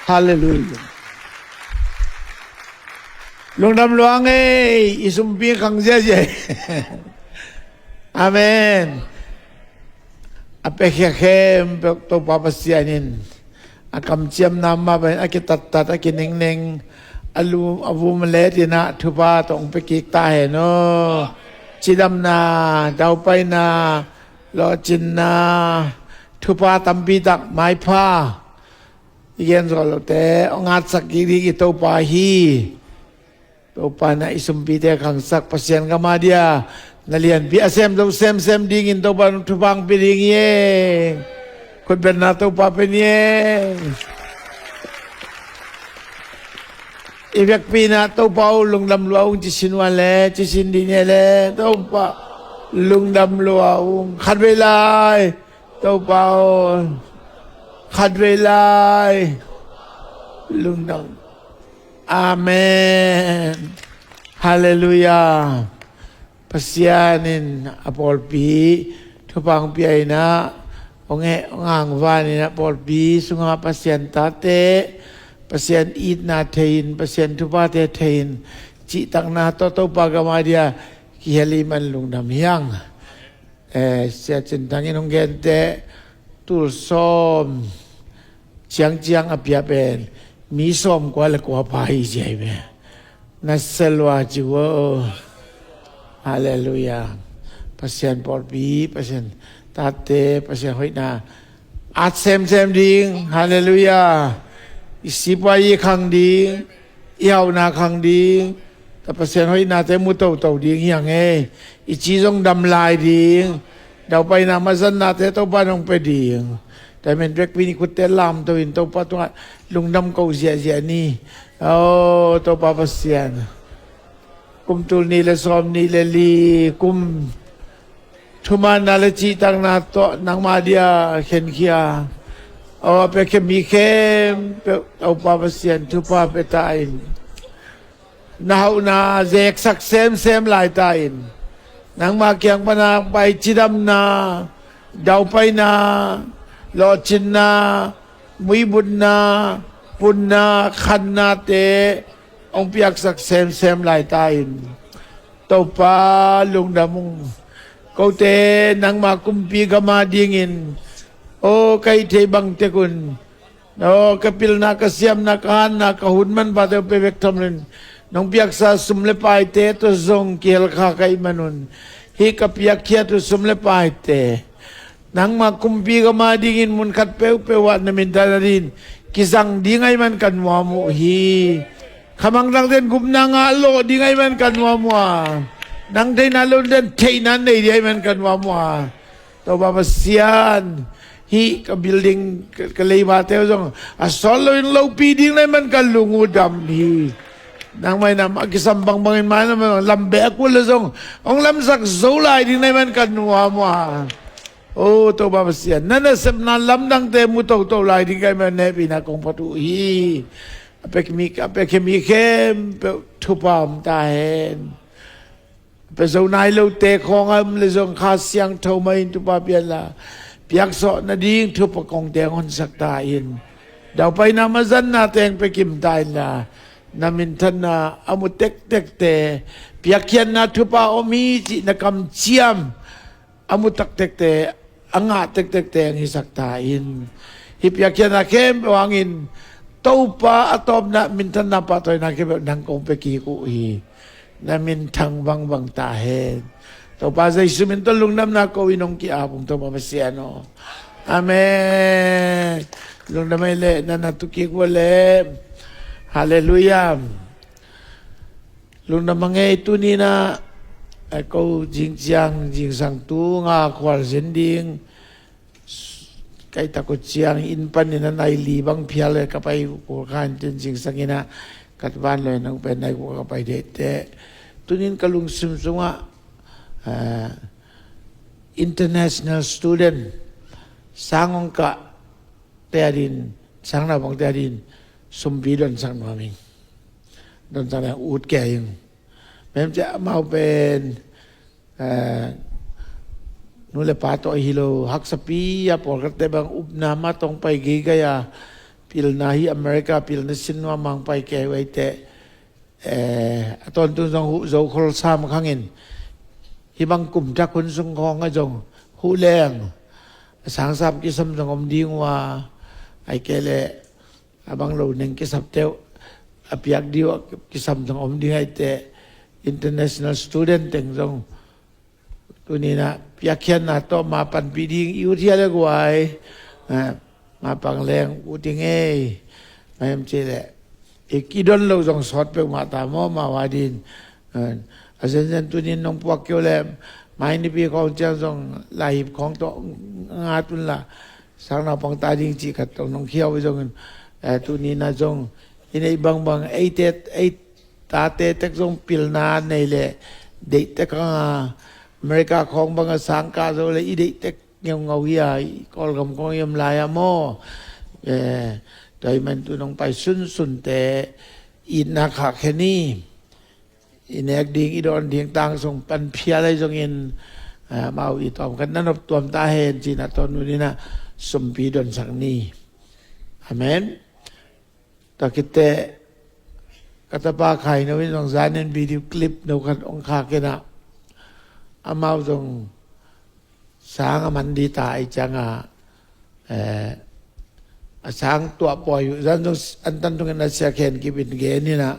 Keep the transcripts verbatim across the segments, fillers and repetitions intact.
Halleluia. Lungdam lua ing ei, i sumpi khang ziazia. Amen. A piakhia khempeuh Topa Pasian in a kamciamna mah bangin a kitattat, a kinengneng, a lu a vum a let in ah thupha tawh hong pia kik ta hen aw. Cidamna, daupaina, lawhcinna, thupha tampi tak, maipha, i gen zawh lote hong ngatsak kik ding i Topa hi. Topa in ah i sumpite khangsak, Pasian gam a dia na lianpi a sem zo semsem dingin Topa in thupha hong pia ding hi. Khutbetna Topa pia ni. I vekpi in ah Topa aw lungdam lua ung ci sin ua le, ci sin ding hi le, Topa lungdam lua ung. Khatvei lai, Topa aw, khatvei lai, lungdam. Amen. Halleluia. Pasian in a pawlpi thupha hong pia in ah, hong heh hong hangvan in ah, pawlpi sungah Pasian tate, Pasian itna thei in, Pasian thuphate thei in, cihtakna tawh Topa gam a dia kihel i hih man lungdam hi hang. Eh, Sia Cin Thang in hong gente, tul sawm ciangciang a pia pen mi sawmkua le kua pha hi ci hi ve. Na sia lua ci vo. Halleluia. Pasian pawlpi, Pasian tate, Pasian hoihna at semsem ding. Halleluia. I sipuai i khang ding, i hauhna khang ding, ta Pasian hoihnate mu toto ding hi hang ei. I ci zong dam lai ding, daupaina mazannate Topa in hong pia ding. Tua ahih manin vekpi in i khutte lamto in Topa tungah lungdam ko ziahziah ni. Aw Topa Pasian, kum tul nih le sawm nih le li kum thumaanna le cihtakna tawh nangma dia khenkhia, aw a piakhia mi khempeuh Topa Pasian thupha pia ta in. Na hauhna zeksak semsem lai ta in. Nangma kiang pana pai cidamna, daupaina, lawhcinna, muibutna, punna, khannate hong piaksak semsem lai ta in. Topa lungdam ung. Kote nangma kumpi gam a dingin, aw ka hih theih bang tek un, aw ka pilna, ka siamna, ka hanna, ka hun manphate uh pia bek tham loin, nong piaksa sum le paite tawh zong kihel kha ka hih man un, hih ka piakkhiat uh sum le paite nangma kumpi gam a dingin mun khat peuhpeuh ah na minthan a dingin kizang ding ahih man ka nuam uh hi. Khamangthangte in gupna ngah lawh ding ahih man ka nuam uh a, nang theihna lo ten theihna nei ding ahih man ka nuam uh a, Topa Pasian, hih ka building, ka, ka leivate uh zong a sawt loin lopi ding na hih man ka lung uh dam hi. Nangmah in a kisam bangbangin mah lam bek uh le zong hong lamsak zo lai ding na hih man ka nuam uh a, aw Topa Pasian, na nasepna lamdangte mu toto lai ding ka hih man hehpihna kong phat uh hi. A piak mi, a piakhia mi khempeuh thupha om ta hen. A pia zo nai lote khawng a om le zong Kha Siangtho mah in thupha pia inla, piaksawh nading thupha kongte hong honsak ta in. Daupaina mazanna teng pia kim ta inla, na minthanna a mu tektekte, piakkhiatna thupha om hi cih na kamciam a mu tektekte, a ngah tektekte hong hisak ta in. Hih piakkhiatna khempeuh hangin Topa a tawpna, minthanna, pahtawina khempeuh nang kong pia kik uh hi. Na minthang bangbang ta hen. Topa Jesu min tawh lungdamna ko in hong ki-ap ung Topa Pasian aw. Amen. Lungdam ei leh, na na tu kik uh leh. Halleluia. Lungdam a ngei tuni-in ah, eh, ko zing ciang zingsang tu nga khualzin ding. Kai tak uh ciang inn panin a nai li bang phial le ka pai uh kul kha in tin zingsang in ah ka van lo in hong pen nai kul ka pai deh teh. Tuni-in ka lungsim sungah, eh, international student sang hong kah te adin, sang naupangte adin sumpi donsak nuam ing. Donsak le ut kei ing. Mem cia amau pen, eh, nu le pa tawh hi lo, haksapi a pawlkhatte bang upna mah tawh hong pai geigai a, pilna hi, America pilna sin nuam mang pai kei uh ei teh, eh, a tawntung zong huh zo khol sam khangin, hih bang kum thak hun sung khawng a zong huh leng a sangsap kisam zong om ding uh a, ahih kei leh a bang lo neng kisap teuh a piak ding uh a kisam zong om ding ahih teh, international student teng zong tuni-in ah piakkhiatna tawh ma panpih ding i ut hia le guai? Eh, ma pang leng ut i ngei. Bang hiam cih leh i kidon loh zong sawt peuhmah ta maw, amau adingin. Eh, a zenzen tuni-in nong puak kei uh leh, mai nipi khawng ciang zong laihip khawng tawh ngat un la, sang naupang ta ding cih khat tawh nong khia uh zongin, eh, tuni-in ah zong i neih bangbang, ei te, ei tate tek zong pilna nei leh deih tek hang a, America khawng bang a sang kah zo leh i deih tek ngeungau hi a, i Kawlgam khawng i om lai a maw? Eh, tua ahih manin tu nong pai sunsunte itna khahkhia ni. I nek ding, i dawn ding tang sung pan phial ahi zongin, eh, amau i tawm khat na nop tuam ta hen ci-in ah tawntungin ah sumpi donsak ni. Amen. Tua khit teh ka tapa Khai No in zong zanin video clip no khat hong khak in ah, amau zong sang a man ding ta ahih ciangin, eh, a sang tuah pawi uh zan zong an tan tungin a Sia Khen Kip in gen in ah,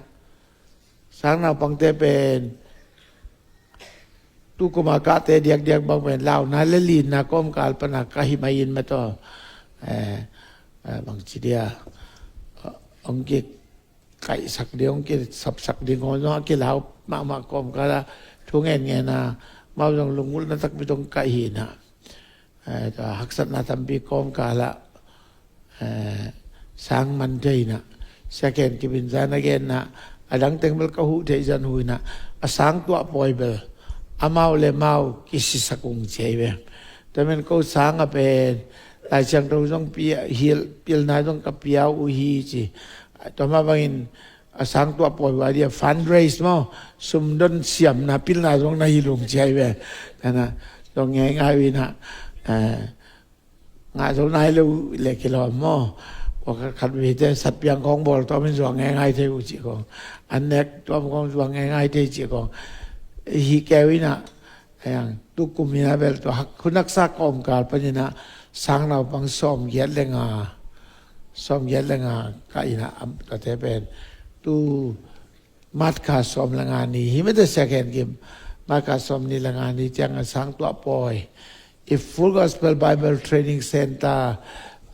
sang naupangte pen tu kum a kahte diakdiak bang pen launa le linna kawmkal pan a ka hi mai in maw, tua, eh, eh, bangci dia, eh, hong kikaihsak ding, hong kisapsak ding, hong zong a kilau mahmah kawmkal ah thu ngenngen a, amau zong lungulhna takpi tawh hong kaih hi in ah, eh, tua haksatna tampi kawmkal ah, eh, sang man thei in ah, Sia Khen Kip in zan a gen in ah, a dang teng bel ka huh theih zan huh in ah, a sang tuah pawi bel amau le amau kisisak ung ci hi ve. Tua manin ko sang a pen Lai Siangtho zong pia, hil, pilna zong ka pia uh hi ci. Tua mah bangin a sang tuah pawi uh a dia fundraise maw, sumdon siamna pilna zong na hi lung ci hi ve. Tua in ah zong ngeingai uh in ah, eh, ngah zo nai lo uh leh kilawm maw? Kua khat khat veite satpiang khawng bawl tawmin zuak ngeingai thei uh cih khawng, an nek tuam khawng zuak ngeingai thei cih khawng hi kei uh in ah, a hiang tu kum in ah bel tua hak, hun haksa kawmkal pan in ah sang naupang sawmgiat le nga, sawmgiat le nga kah in ah, am, tuate pen tu March kha sawm le nga ni hi mah teh, Sia Khen Kip, March kha sawmnih le nga ni ciang a sang tuah pawi i Full Gospel Bible Training Center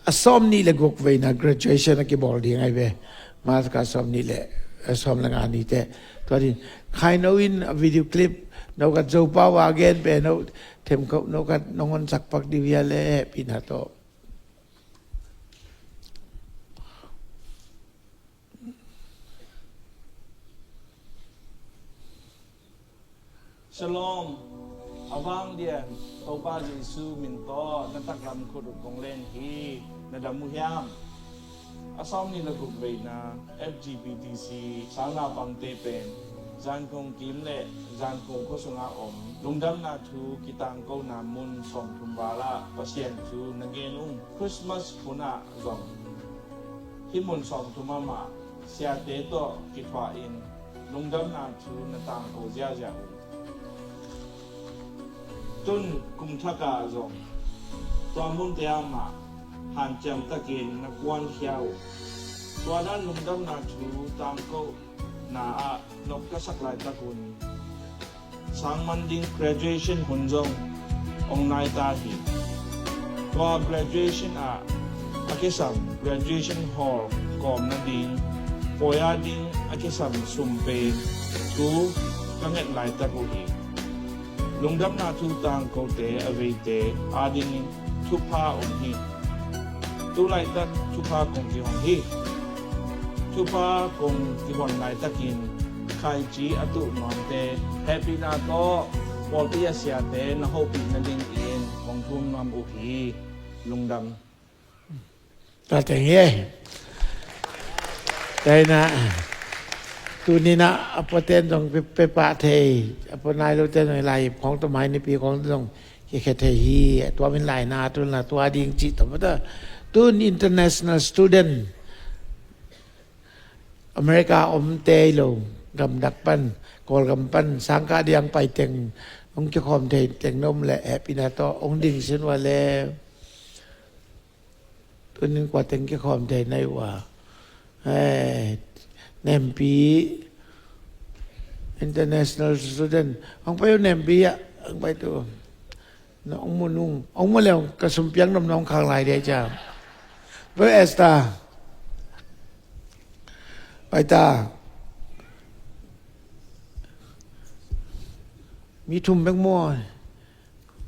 a sawmnih le guk veina graduation a kibawl ding ahi ve. March kha sawmnih le, eh, sawm le nga ni teh. Tua ding Khai No in a video clip no khat Zopau a gen pen no themkhoh no khat nong honsak pak dih uh hia le hehpihna tawh. Shalom. A vanglian Topa Jesu min tawh na taklam khut uh kong len hi. Na dam uh hiam? A sawmnih le guk veina F G B T C sang naupangte pen Zankhong kim le Zankhong khua sungah om lungdamna thu kitangkona mun sawmthum val ah Pasian thu na gen ung. Christmas hun ah zong hih mun sawmthum ah mah siate tawh kithuah in lungdamna thu na tangko ziahziah uh. Tun kum thak ah zong tua munte ah mah hanciam takin na kuankhia uh. Tua dan lungdamna thu tangkona ah nop ka sak laitak un sang man ding graduation hun zong hong nai ta hi. Tua graduation ah a kisam graduation hall kawm nading pawi a ding a kisam sum pen thu ka nget laitak uh hi. Lungdamna thu tangkote a veite adingin thupha om hi. Tu laitak thupha kong kihong hi. Thupha kong kihon laitakin khaici a tuh nuamte hehpihna tawh pawlpi a siate na hopih nadingin kong thum nuam uh hi. Lungdam. Tua teng hi. Tua in ah tuni-in ah a puaten zong pe, pe pah thei, a pua nai loten zong lai khawng tawh mai nipi khawng zong kikhia thei hi. Tua min laina tun la tua ding cih tawh mah ta. Tun international student America om tei lo, gamdak pan, Kawlgam pan sangkah diang pai teng, hong kikhawm thei teng na om leh hehpihna tawh hong ding sin ua le. Tunin kua teng kikhawm thei na hi ua. Nempi international student hong pai uh, nempi ah hong pai tu. Na hong mu nung, hong mu leng ka sumpiang nom na hong khang lai dia cia. Bai Esther. Bai ta. Mi thum bek maw.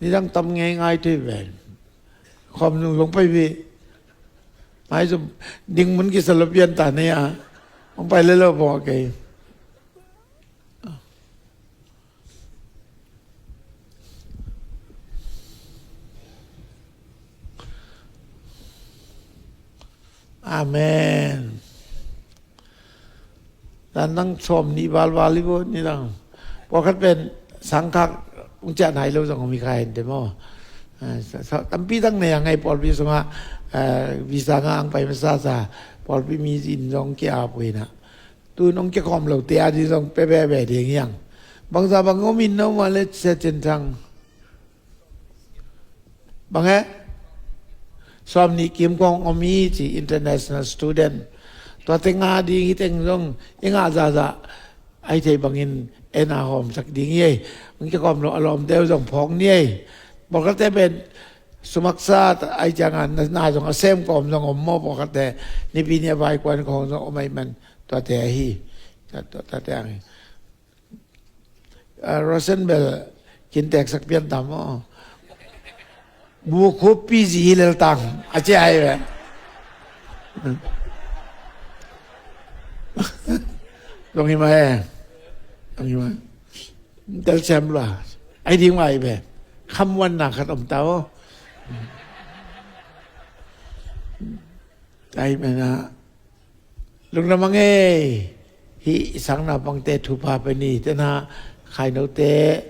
Nidang tam ngei ngai thei ven. Khawm nung zong pai ve. Mai zum ding mun kisa lo pian ta nei a. Hong pai le lo bawng a kei. Amen. Dan dang sawm nih valval hi bo nidang. Pawlkhat pen sangkhak ung ciah nai lo zong om hi kha hente maw. Tampi dang nei a ngai pawlpi sungah visa nga ang pai masa sa pawlpi mi in zong kia puina. Tun ong kikhawm lo te a di zong pe bebe ding hiang. Bangza bang om in no ma le se cin thang. Bang he? Sawm nih kim kong om hi ci international student. Tua teng a ding hi teng zong i ngah zahzah ai thei bangin en a hawmsak ding hi ei. Hong kikhawm lo a lawmte uh zong phawk ni ei. Pawlkhatte pen sumaksa ai cianga na zong a sem kawm zong om maw pawlkhatte. Nipi ni a vaikuan khawng zong om ai man tuate ahi. Tuate ang hi. Rosen bel kin teksak pian tam aw. Bukhup pi zi hi lel tang a cia hi ve. Dong hi ma e. Dong hi ma. Tel sem lua. Ai ding wa hi ve. Kham wan na khat om ta aw. Ai mena. Lungdam a ngei. Hih i sang naupangte thupha pe ni tena khainote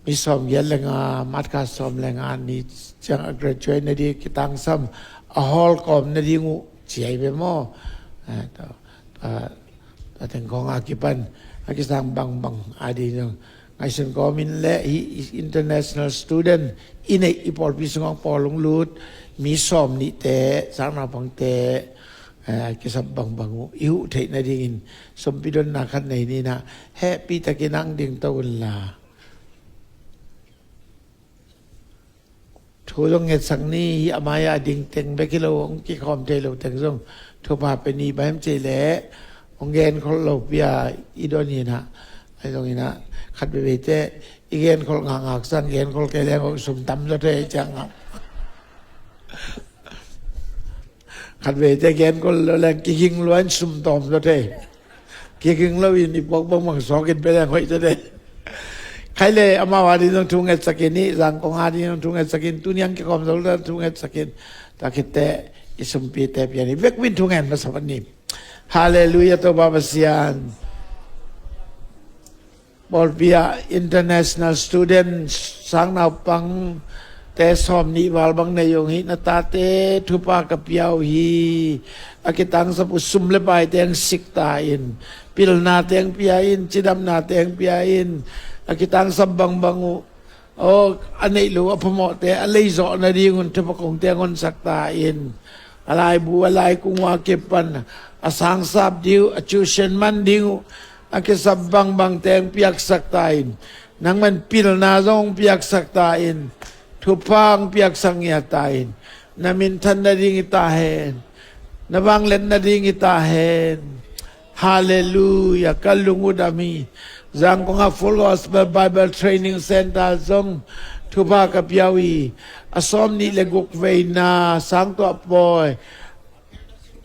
mi sawm giat le nga matkha sawm le nga ni ciang a graduate na ding kitangsam a hall kawm na ding uh ciai ve maw? Tua teng kong a kipan a kisang bangbang a ding zong Ngaihsun kawmin le hih international student i neih i pawlpi sungah pawl hong lut mi sawm nihte sang naupangte kisap bangbang uh i huh theih nadingin sumpi donna khat nei ninah hehpih takin ang dingto unla. Thu zong ngetsak ni hi a mai-ah a ding teng bek hi lo hong kikhawm thei lo teng zong thupha pe ni bahem cei leh hong genkholh lo pia i don hinah. Ai zong hinah khat veveite i genkholh ngakngak sang genkholh kei leng hong sum tam zaw thei ciangah. Khat veite genkholh lo leng kiging luan sum tawm zaw thei. Kiging lo in i puak bangbang sawk in pe leng hoih tete. Khai le amau a ding zong thu ngetsak in i zangkong a ding zong thu ngetsak in tuniang kikhawm zo lo thu ngetsak in. Tua khitte i sumpite pian i vekvin thu ngen masa pan ni. Halleluiah Topa Pasian. Pawlpi ah international student sang naupang te sawm nih val bang nei ung hi na tate thupha ka pia uh hi. A kitangsap uh sum le pai teng sik ta in pilna teng pia in cidamna teng pia in a kitangsap bangbang uh aw a neih lo a phamawhte a leizawh nadingun thupha kong teng honsak ta in a laibu a laikung uh a kipan a sangsap ding uh a tuition man ding uh a kisap bangbang teng piaksak ta in nangman pilna zong piaksak ta in thupha ang piaksak ngiat ta in na minthan nading i ta hen na vangliat nading i ta hen. Halleluiah ka lung uh dam hi. Zangkong ah Full Gospel Bible Training Center zong thupha ka pia uh hi. A sawm nih le guk veina sang tuah pawi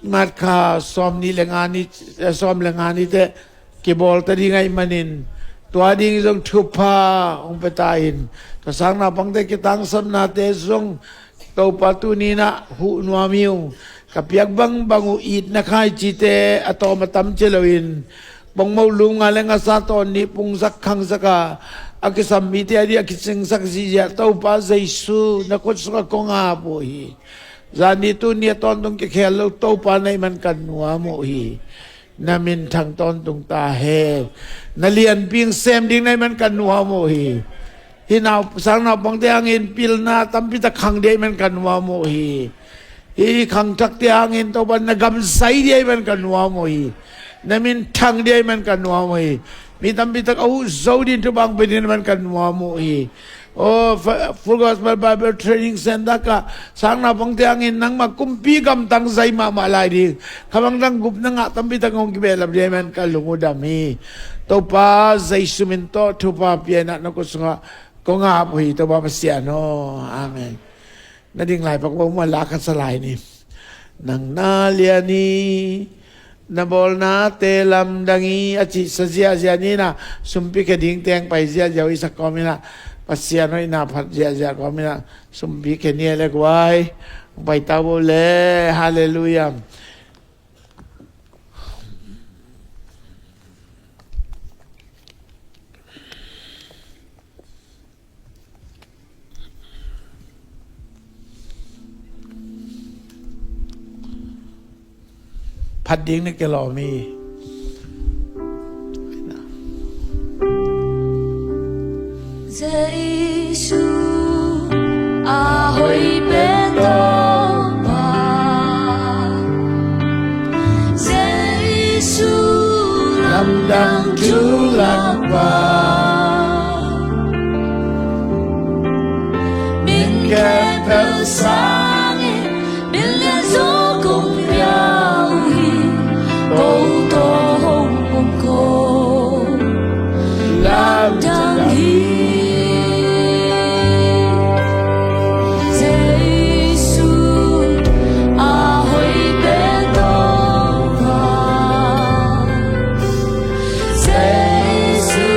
matkha sawm nih le nga ni sawm le nga ni te kibawl ta ding ahih manin tua ding zong thupha hong pia ta in tua sang naupangte kitangsapnate zong Topa tuninah huh nuam hi uh ka piak bangbang uh itna khaicite a tawm a tam ci loin bongmo lum nga le ngasa tawn nih pungsak khangsak a a kisam mite a dih a kicingsak zihziah Topa Jesu na khut sungah kong ap uh hi. Zani tuni a tawntung kikhel lo Topa na hih man kan nuam uh hi. Na minthang tawntung ta hen. Na lianpi sem ding na hih man ka nuam uh hi. Hih nau, sang naupangte hangin pilna tampi tak khang ding ahih man ka nuam uh hi. Hih khangthakte hangin Topa na gam sai ding ahih man ka nuam uh hi. Na minthang ding ahih man ka nuam uh hi. Mi tampi tak a huh zo ding thupha hong pia ding ahih man ka nuam uh hi. Aw, Full Gospel Bible Training Center ka sang naupangte hangin nangmah kumpi gamtang zai mahmah lai ding, kha bangtang gupna ngah tampi tak hong kibehlap ding ahih man ka lung uh dam hi. Topa Jesu min tawh thupha pia in, na khut sungah kong ap uh hi, Topa Pasian aw. Amen. Na ding lai pak bawm a, la khat sa lai ni. Nang na lian hi, na bawlnate lamdang hi, a cihsa ziahziah ni in, sumpi khe ding teng pai ziahziah uh i sak kawm in, Pasian hoihna phat ziahziah kawm in, sumpi khe ni le guai. Pai ta uh le. Halleluiah. Phat ding na kilawm hi. Jesu a hoih pen Topa, Jesu lamdang thu Lalpa, min khempeuh sangin min lianzaw kong pia uh hi. Ko tawh hong om ko lamdang hi. Jesu a hoih pen Topa, Jesu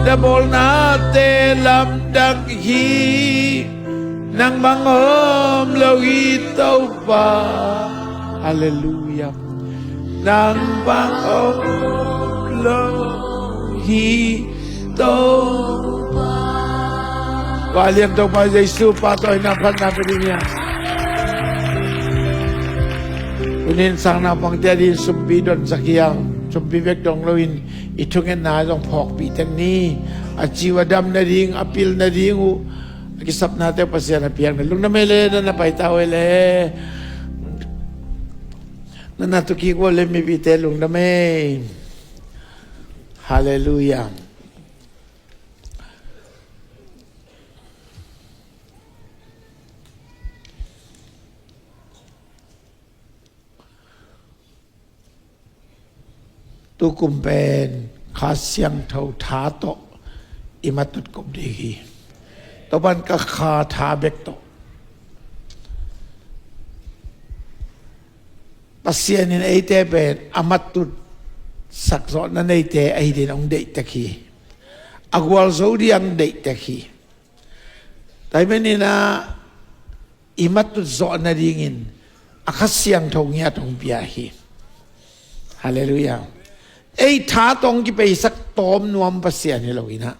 Na bawlnate lamdang hi, nang bang om lo hi Topa. Halleluiah. Nang bang om lo hi Topa. Vanglian Topa Jesu, Pa tawh i na phatna pe ding hi a. Tunin sang naupangte a dingin sumpi donsak hi a, sumpi bek dong loin i thungetna zong phawkpih tek ni. A ci uh a dam nading, a pil nading uh a kisapnate Pasian a piak na lungdam ei le, na na paita uh ei le. Na na tukik uh le mipite lungdam ei. Halleluiah. Tukum pen Kha Siangtho tha tawh i matut kop ding hi. Tua pan ka kha tha bek tawh. Pasian in eite pen a matut sak zawhna neite ahi dingin hong deihtek hi. A gualzo ding hong deihtek hi. Tua ahih manin ah i matut zawh nadingin a Kha Siangtho ngiat hong pia hi. Halleluiah. Ei tha tawh hong kipeisak tawm nuam Pasian hi lo in ah,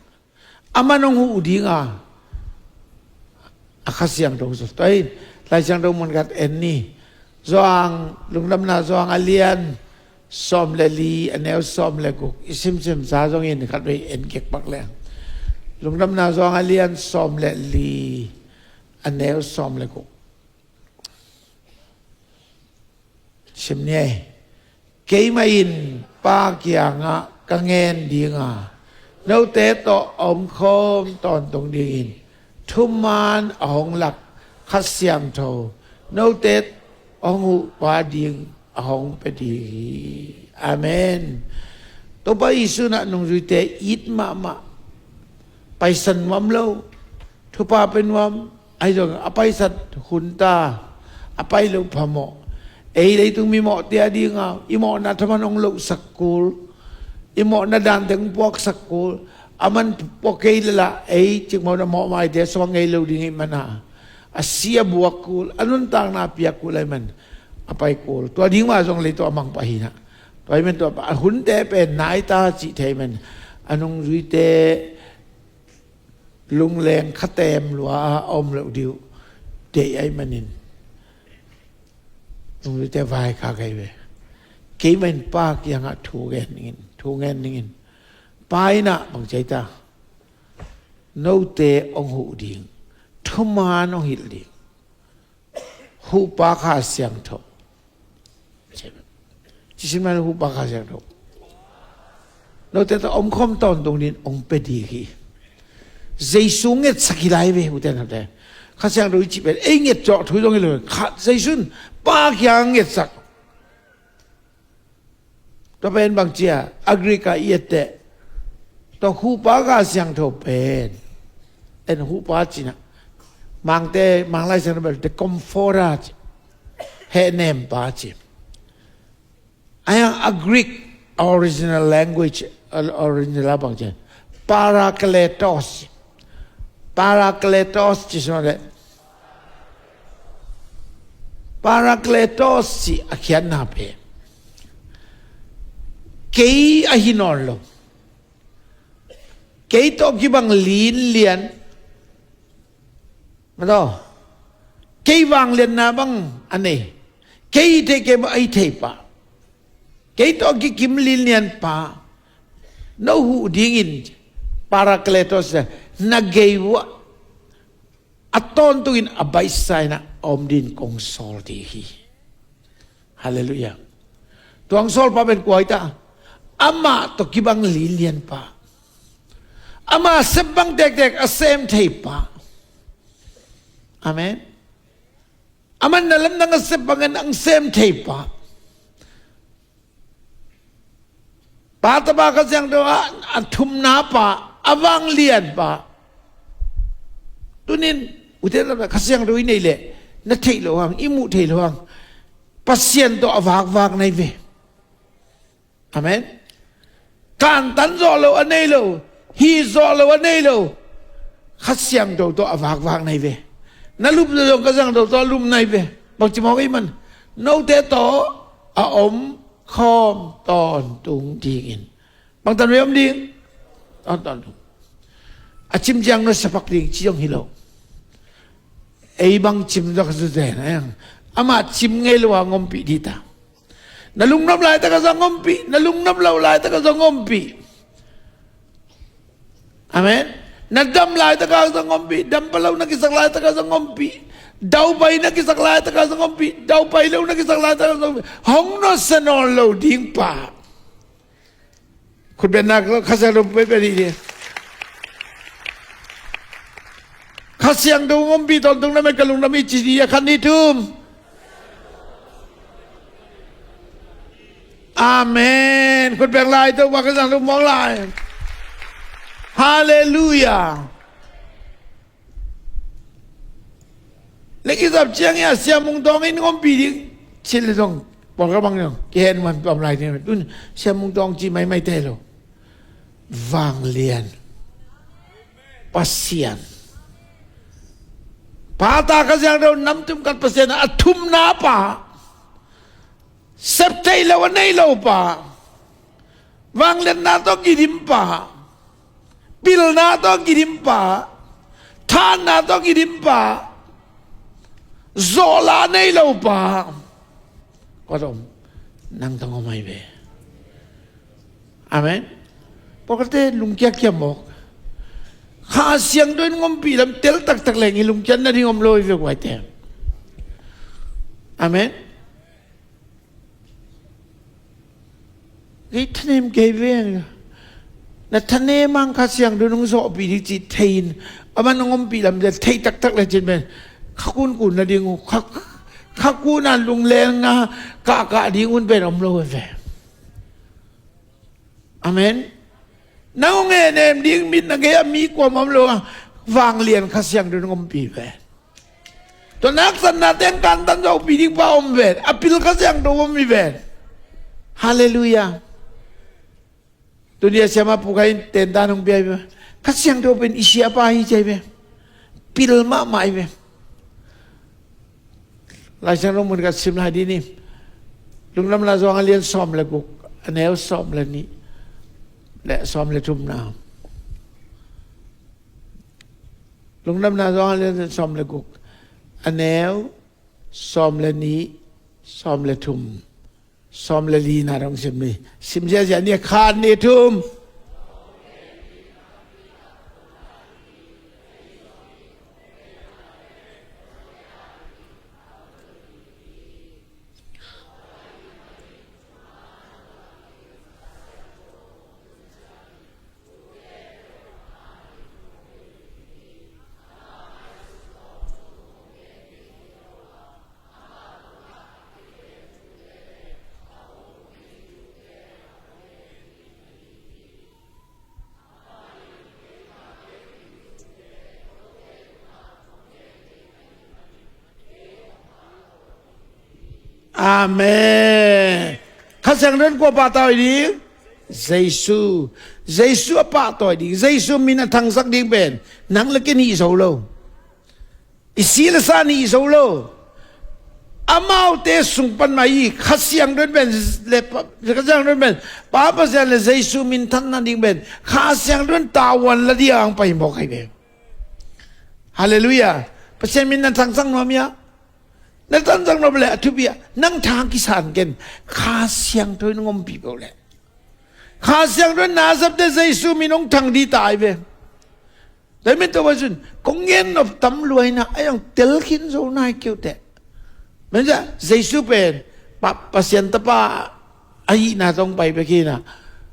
aman hong huh ding a, a Kha Siangtho hong suak. Tua hi, Lai Siangtho mun khat en ni. Johan, Lungdamna Johan a lian sawm le li, a neu sawm le guk. I simsim sa zongin khatvei en kik pak leng. Lungdamna Johan a lian sawm le li, a neu sawm le guk. Sim ni ei. Keimah in Pa kiangah ka ngen ding a, note tawh a omkhawm tawntung dingin thuman a hong lak Kha Siangtho note hong huhpa ding a hong pia ding hi. Amen. Topa Jesu in ah nungzuite it mahmah, paisan nuam lo, thupha pia nuam, ahi zong a paisat hunta, a pai loh phamawh. Ei leitung mimawhte a ding a i mawhna thaman hong lohsak kul, i mawhna dante hong puaksak kul. Aman pua kei leh lah ei cikmawhna mawhmaite suak ngei lo ding ahih manin a si a buak kul, a nuntakna a piak kul ahih manin a pai kul. Tua ding mah zong leitung a mangpah hi in ah. Tua ahih manin tua a hunte pen nai ta cih thei manin a nungzuite lungleng khatem lua a om loh ding uh deih ahih manin nungzuite vaikhak hi ve. Keimah in Pa kiangah thu ngen dingin, thu ngen dingin. Pa in ah bang ci hiam ta, note hong huh ding, thuman hong hilh ding. Huhpa Kha Siangtho. Ci sim lai, Huhpa Kha Siangtho note tawh omkhawm tawntung dingin hong pia ding hi. Jesu ngetsak hi lai ve, ute naute. Kha Siangtho i cih pen ei nget zawh thu zong hi lo. Kha Jesu in Pa kiang ngetsak. Tua pen bang ci a, a Greek a i et teh, tua Huhpa Kha Siangtho pen, en Huhpa ci in ah, Mangte, Mang Lai Siangtho bel the Comforter ci, hehnempa ci. A yang a Greek original language, original a bang ci, Parakletos. Parakletos ci sung leh, Parakletos ci a khiatna pen kei ahi nawn lo, kei tawh kibang linlian, ma tawh, kei vangliatna bang a nei, kei thei, kei bang a thei pa, kei tawh kikim linlian pa, no huh dingin Parakletos na gei uh ah a tawntungin a baihsa in ah a om dingin kong sawl ding hi. Halleluiah. Tua hong sawlpa pen kua hi ta? Amah tawh kibang linlianpa, ama sep bang tektek a sem theipa. Amen. Aman na lamdang a sep bangin hong sem theipa. Pa, Tapa, Kha Siangtho a, a thumna pa, a vanglian pa. Tunin ute lam Kha Siangtho i neih leh na theih loh hang, i muh theih loh hang Pasian tawh a vakvak na hi ve. Amen. Kantan zawh loh a nei lo, Hih zawh lo a nei lo, Kha Siangtho tawh a vakvak na hi ve. Na lup zong Kha Siangtho tawh a lup na hi ve. Bangci mawk ei man, note tawh a om khawm tawntung dingin. Bangtan ve om ding? Tawntung. A cim ciang nusia pak ding ci zong hi lo. Ei bang cim zak zuzan a, amah cim ngei lo a ngompih dita. Na lungnuam laitak a zong ngompih, na lungnuam lo laitak a zong ngompih. Amen. Na dam laitak a zong ngompih, dam pah lo na kisak laitak a zong ngompih. Daupai na kisak laitak a zong ngompih, daupai lo na kisak laitak a zong ngompih. Hong nusia nawn lo ding pa. Khut beng nak Kha Siangtho pia pia dih dih. Kha Siangtho ngompih tawntung na met ka lungdam hi ci dih a, khat nih thum. Amen. Khut beng lai, Topa Kha Siangtho mawk lai. Halleluiah. Le kisap ciang hi a, Sia Mung Tawng in ngompih ding cih le zong pawlkhat bang zong kihen man pam lai ding. Tun Sia Mung Tawng ci maimai te lo. Vanglian Pasian, Pa, Ta, Kha Siangtho, nam thum khat Pasian a thumna pa. Sep theih lo a nei lo pa, vangliatna tawh kidim pa, pilna tawh kidim pa, thahatna tawh kidim pa, zawhna a nei lo pa. Kua tawh om? Nang tawh om ahi ve. Amen. Pawlkhatte lungkia kia mawk. Kha Siangtho in ngompih lam tel taktak leng i lungkiat nading om lo hi ve guaite. Amen. Kei thanem kei ve. Na thanem ang Kha Siangtho in hong zawhpih ding cih thei in, a man hong ompih lam le thei taktak le cin pen kha kunkun nading uh, kha, kha kun a lungleng a kahkah ding un pen om lo ve. Amen. Nang hong henem ding mit na gei a mi kuamah om lo a, vanglian Kha Siangtho in hong ompih ve. Tua haksatna teng kantan zawhpih ding pa om ven. A pil Kha Siangtho om hi ven. Halleluiah. Tuni a siama Pu Khai in tentan hong pia hi ve. Kha Siangtho pen i siapa hi ci hi ve. Pil mahmah hi ve. Lai Siangtho mun khat sim lai dih ni. Lungdamna Zuang a lian sawm le guk, a neu sawm le nih le sawm le thumna. Lungdamna Zuang a lian sawm le guk, a neu sawm le nih, sawm le thum, sawm le lina dong sim ni. Sim ziazia ni, khat, nih, thum. Amen. Kha Siangtho in kua pahtawi ding? Jesu. Jesu a pahtawi ding, Jesu min a thangsak ding pen nang le kei hih zo lo. I si le sa nih zo lo. Amaute sung pan mah hi. Kha Siangtho in pen le Pa, Kha Siangtho in pen Pa Pasian le Jesu minthanna ding pen Kha Siangtho in tavuan la ding a hong pai mawk ahi ve. Halleluiah. Pasian min na thangsak nuam hia? Na thangsak nuam le a thupi a, nang tha kisan ken. Kha Siangtho in hong ompih peuh le Kha Siangtho in na a zapte Jesu min hong thang ding ta ahi ve. Tua hi men tua bang cun kong gen nop tam lua hi na, a hong tel khin zo nai kei uh teh. Mah hi ciang Jesu pen Pa, Pasian Tapa ahihna tawh hong pai bek hi na,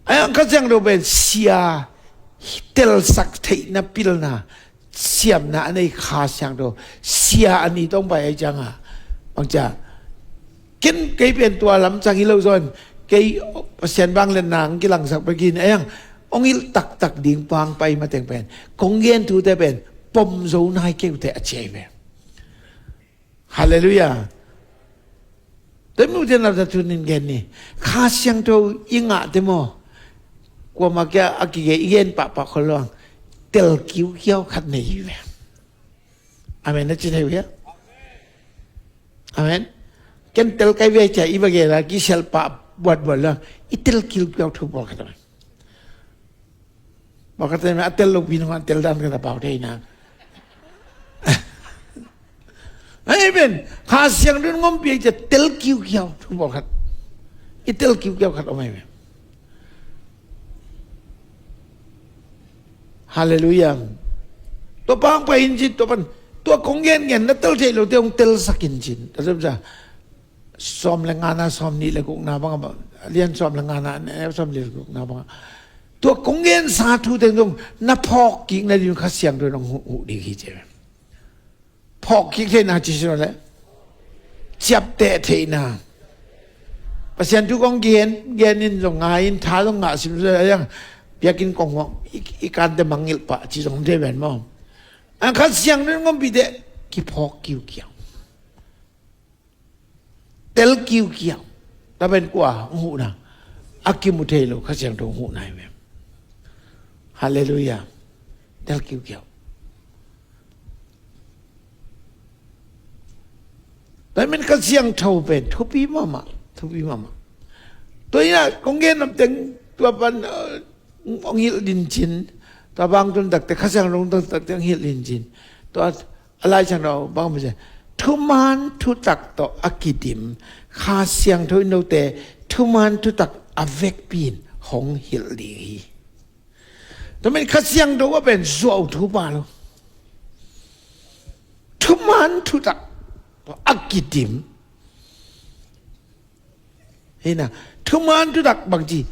a hong Kha Siangtho pen sia, telsak theihna, pilna, siamna a nei Kha Siangtho, sia a ni tawh hong pai ahih ciangin, bang ci a, ken kei pen tua lam ciang hi lo zaw in, kei Pasian vangliatna hong kilangsak bek hi na, a hong hong hilh taktak ding pa hong pai mateng pen kong gen thute pen pom zo nai kei uh teh a ci ahi ve. Halleluiah. Tua hi mute na ta tunin gen ni. Kha Siangtho i ngahte maw, Kuamah kia a kige i gen pahpah khol lo hang, tel kiukiau khat nei hi ve. Amen na ci thei uh hia? Amen. Ken tel kai ve cia i va gen a kisial pah buatbuat lo hang, i tel kiukiau thu pawlkhat om. Pawlkhat te a tel lopi nung a tel dan khat a pau thei na. Amen. Kha Siangtho in hong ompih a tel kiukiau thu pawlkhat. I tel kiukiau khat om ahi ve. Halleluiah. Tua pan pai in cin, tua pan, tua kong gengen na tel theih lote hong telsak in cin. Tua cia sawm le ngana, sawm nih le gukna bang a, lian sawm le ngana, neu sawm nih le gukna bang a, tua kong gensa thute zong na phawk kik nading Kha Siangtho in hong huh, huh ding hi ci. Phawk kik theihna ci sin le ciapteh theihna. Pasian thu kong gen, gen in zong ngai in, tha zong ngah sim zong a yang, biakinn kong huang, i, i kante mangngilh pah ci zong om thei ven maw. A Kha Siangtho in hong ompih teh kiphawk kiukiau. Tel kiukiau. Tua pen kua hong huhna? A kimu thei lo Kha Siangtho hong huhna hi ve. Halleluiah. Tel kiukiau. Tua hi men Kha Siangtho pen thupi mahmah, thupi mahmah. Tua hi a kong gen nop teng tua pan, uh, hong hilh din cin. Tua bang tun takte, Kha Siangtho tun takte hong hilh din cin. Tua a Lai Siangtho bang mah ci, thuman thutak tawh a kidim Kha Siangtho in note thuman thutak a vekpi in hong hilh ding hi. Tua men Kha Siangtho a pen zuau thu pah lo. Thuman thutak tawh a kidim. Hi na, thuman thutak bang ci,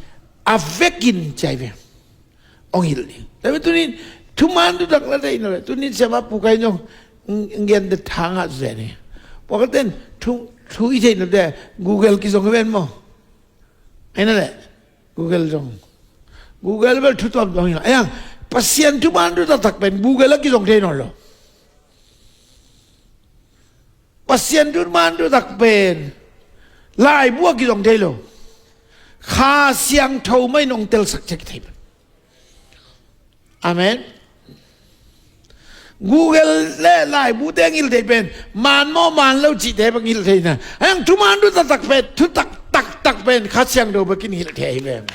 a vekin ci ahi ve. Hong hilh ding. Tua hi tunin thuman thutak na theih nop le, tunin siamah Pu Kai Nong, ng, ng gen de thang ah zen hi. Pawlkhat ten thu, thu i theih nop le Google kizong hi ven maw. Ahi na le, Google zong. Google bel thu tuamtuam hi lo. Ahi hang, Pasian thuman thutak pen Google ah kizong thei nawn lo. Pasian thuman thutak pen laibu ah kizong thei lo. Kha Siangtho mah in hong telsak ciat thei pen. Amen. Google le laibute hong hilh thei pen man maw man lo cihte bang hilh thei na. Ahi hang thuman thutak pen, thutak taktak pen Kha Siangtho bekin hilh thei hi ven.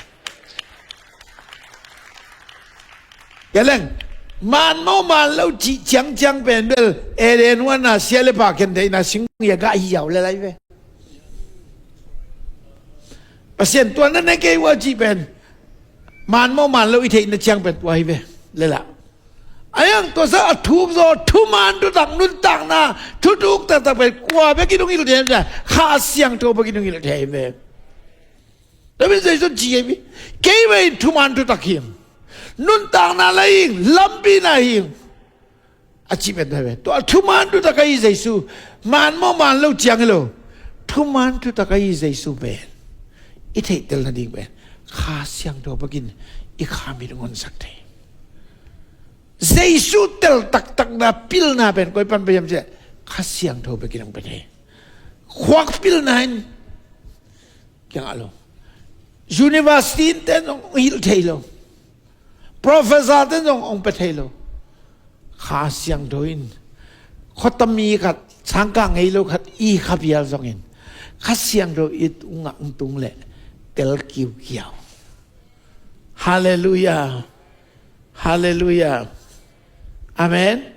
Kei leng, man maw man lo cih ciangciang pen bel Eden huan a sia le pha khen theihna sing ia gah hi ziau le lai ve. Pasian tua na ne kei ua cih pen man maw man lo i theihna ciang pen tua hi ve. Le la. Ahi hang tua sa a thuk zaw thuman thutak nuntakna thutuk taktak pen kua bekin hong hilh thei hiam cih leh Kha Siangtho bekin hong hilh thei hi ve. Tua pen Jesu ci hi ve. Kei pen thuman thutak hi ing. Nuntakna la hi ing, lampi na hi ing. A cih pen tua hi ve. Tua thuman thutak ahi Jesu. Man maw man lo ciang hi lo. Thuman thutak ahi Jesu pen i theihtel nading pen Kha Siangtho bekin i kha mit hong honsak thei. Jesu tel taktakna pilna pen koi pan pia hiam cih leh Kha Siangtho bekin hong pia thei. Khuak pilna in kiangah lo. University in ten hong hilh thei lo. Professor ten zong hong pia thei lo. Kha Siangtho in khuata mi khat, sangkah ngei lo khat i kha pial zongin Kha Siangtho i tungah hong tung leh tel kiukiau. Halleluiah. Halleluiah. Amen.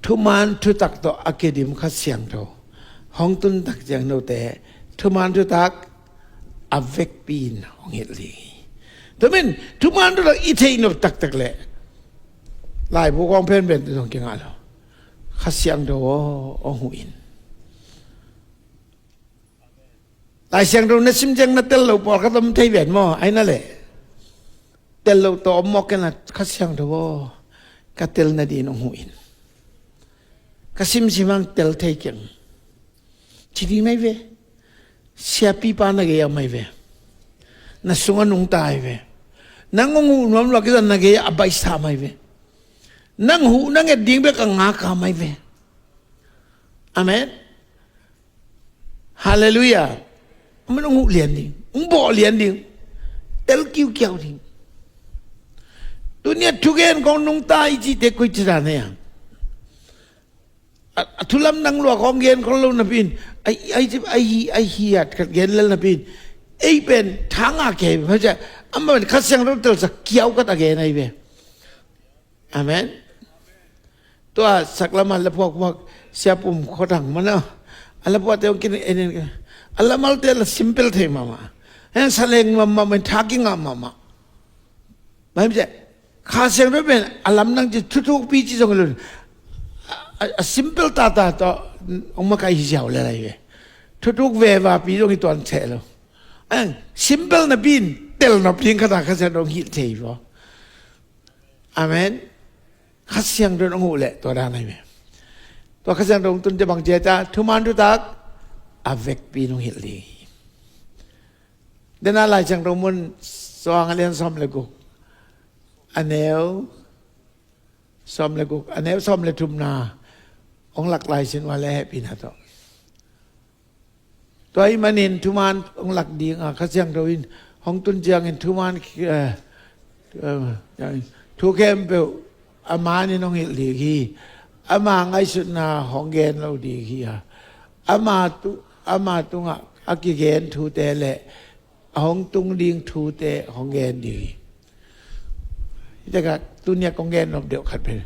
Thuman thutak tawh a kidim Kha Siangtho hong tun tak ciang note thuman thutak a vekpi in hong hilh ding hi. Tua men thuman thutak i theih nop taktak leh laibu kong phenphen te zong kingah lo. Kha Siangtho aw, hong huh in. Lai Siangtho na sim ciang na tel lo pawlkhat om thei ven maw, ai na leh. Tel lo tawh om mawk kei na, Kha Siangtho aw, ka tel nading hong huh in. Ka simsim hang tel thei keng. Ci ding na hi ve. Siapipa na gei a om ahi ve. Na sungah nungta ahi ve. Nang hong huh nuam lo a kizan na gei a baihsa om ahi ve. Nang huh na nget ding bek a ngak a om ahi ve. Amen. Halleluiah. Amen. Hong huh lian ding, hong bawh lian ding. Tel kiukiau ding. Tuni a thugen kong nungta i cihte koi ci dan hia? A, a thu lamdang lua kong gen khol lo napi in, ai, ai, ai, ai hiat khat gen lel napi in, ei pen thanga kei, hoi cia, amah pen Kha Siangtho telsak kiau khat a gen ahi ve. Amen. Tua saklam a la phuakphuak Sia Pum Khua Thang man a, a la phuakte hong kin en en, a la malte la simple thei mahmah. Hen sa leng mahmah, men tha kingah mahmah. Mah hi cia, Kha Siangtho pen a lamdang ci, thuthukpi ci zong hi lo. A, a, a simple tata tawh hong makaih hi ziau lel ahi ve. Thuthuk vevapi zong hi tuan theh lo. Ang simple napi in tel nop ding khat a Kha Siangtho hong hilh thei hi vaw. Amen. Kha Siangtho in hong huh leh tua dan ahi ve. Tua Kha Siangtho hong tun cia bang ci a, thuman thutak a vekpi in hong hilh ding hi. Dena Lai Siangtho mun, Suang a lian sawm le guk, a neu sawm le guk, a neu sawm le thumna hong lak lai sin ua le hehpihna tawh. Tua ahih manin thuman hong lak ding a, Kha Siangtho in hong tun ciangin thuman, eh, eh, thu khempeuh a manin hong hilh ding hi. Ama ngaihsutna hong gen lo ding hi a, ama tu, ama tungah a kigen thute le a hong tung ding thute hong gen ding hi. Hi takah tuni a kong gen nop deuh khat pen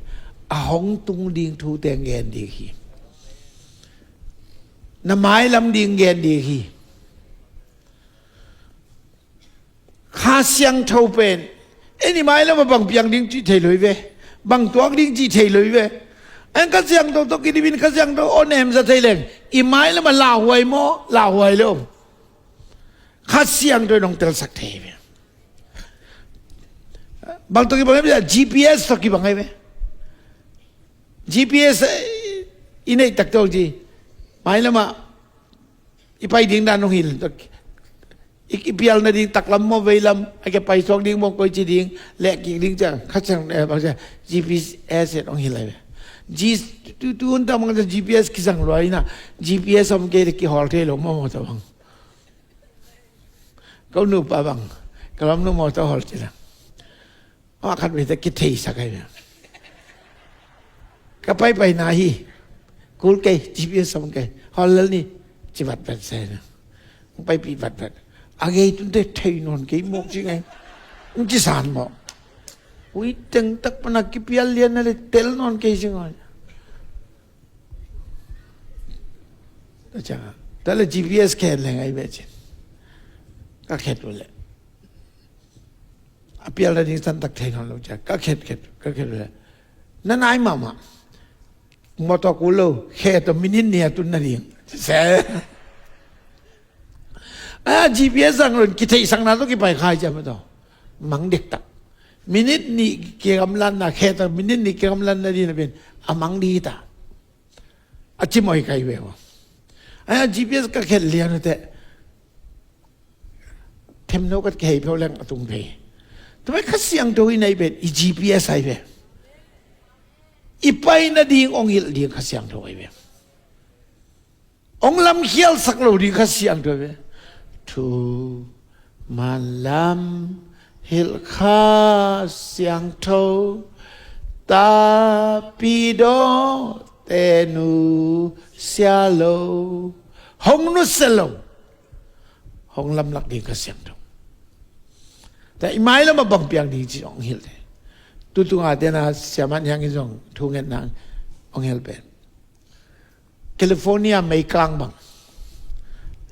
a hong tung ding thute hong gen ding hi. Na mailam ding gen ding hi. Kha Siangtho pen ei i mailam a bang piang ding cih thei lo hi ve. Bang tuak ding cih thei lo hi ve. An Kha Siangtho tawh kidipin Kha Siangtho aw nemza thei leng i mailam a lauhuai maw, lauhuai lo. Kha Siangtho in hong telsak thei ve. Bang tawh kibang ahi ve, G P S tawh kibang ahi ve. G P S, eh, i neih tak tawh ci. Mailam ah i pai ding dan hong hilh. I, i pial nading taklam maw veilam, a ke pai suak ding maw koi ci ding, leh kik ding ciang, Kha Siang, eh, bang ciang, G P S in hong hilh ahi ve. G, tu, tu hun tak bang ciang G P S kizang lua hi na, G P S om kei leh kihawl thei lo maw maw tawh bang. Ko nupa bang, ka lamnu mawtaw hawl cila. Amah khat veite kitheisak ahi ve. Ka paipaina hi. Kul kei, G P S om kei. Hawl lel ni, ci vatvat se na. Hong paipih vatvat. A gei tunte thei nawn kei mawk ci ngai. Hong ci san mawk. Ui teng tak pana kipial lian na le tel nawn kei ci ngai. Tua ciang a, tua le G P S khen leng ahi ve cin. Ka khet uh leh a pial nading santak thei nawn lo ciang ka khet khet, ka khet uh leh na nai mahmah. Mawtaw kul lo, khe tawh minit nih a tun nading. Se. A G P S zang lo in kitheihsakna tawh kipai khai ciang mawtaw mang dektak. Minit nih kigamlatna, khe tawh minit nih kigamlat nading na pen a mang ding hi ta. A cimawh hi kai ve uh. Ai, a G P S ka khet lian uh teh. Themno ka kihei pheu leng a tung phei. Tua pen Kha Siangtho in ahi pen i G P S ahi ve. I pai nading hong hilh ding Kha Siangtho ahi ve. Hong lamkhialsak lo ding Kha Siangtho ve. Thuman lam hilh Kha Siangtho, tapidawte nusia lo. Hong nusia lo. Hong lamlak ding Kha Siangtho. Tua i mailam a bang piang ding ci hong hilh te. Tutunga tena siaman hiangin zong thungetna hong hilh pen California meikang bang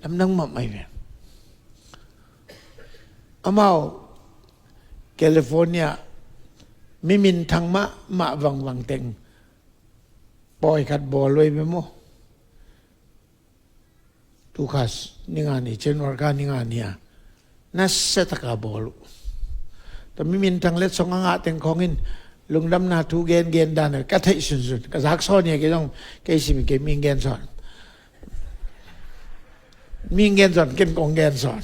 lamdang mahmah hi ve. Amau California mi minthang mahmah vangvang teng pawi khat bawl uh hi ve maw. Tukhas ninga ni, January kha ninga ni a nasiataka bawl uh. Tua mi minthang letsong a ngah teng khawngin lungdamna thu gengen dan ka theih sunsun. Ka zak sawn hi a, kei zong kei sim hi, kei mi gen sawn. Mi gen sawn, ken kong gen sawn.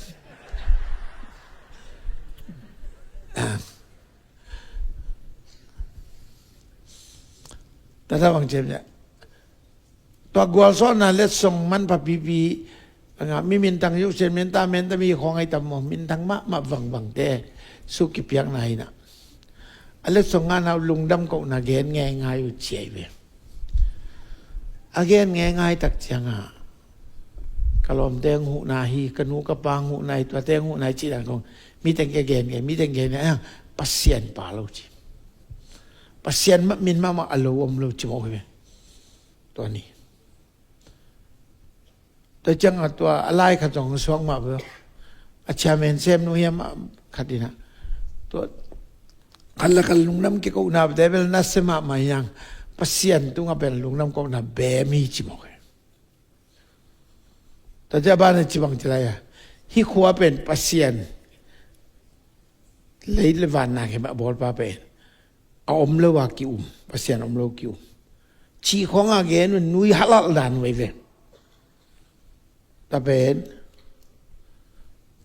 Tata bang cem ya. Tua gualzawhna letsong manpha pipi Nga mi minthang uh, sen menta menta mi khong ai tam maw, minthang mahmah vangvangte su kipiakna hi na. A letsong ngana uh lungdam kohna gen ngeingai uh ciai ve. A gen ngeingai tak cianga ka lawmte ang huhna hi, ka nu ka pa ang huhna hi, tuate ang huhna hi cih dan kong mi teng ke gen ke, mi teng gen ke, ah, Pasian pa lo ci. Pasian mah min mahmah a lo om lo ci mawk hi ve. Tua ni. Tua ciang a tua a lai khat zong suak mah bel a chairman sem nu hiam a khat ina. Tua khat la khat lungdam kikona bete bel nasia mahmah hiang Pasian tunga pen lungdam kona bem hi ci mawk hi. Tua cia bana ci bang ci lai a hi khua pen Pasian lei le van na khe mah bawlpa pen a om lo a ki-um, Pasian om lo ki-um. Cih khawng a gen un nui halal dan vei ve. Tua pen,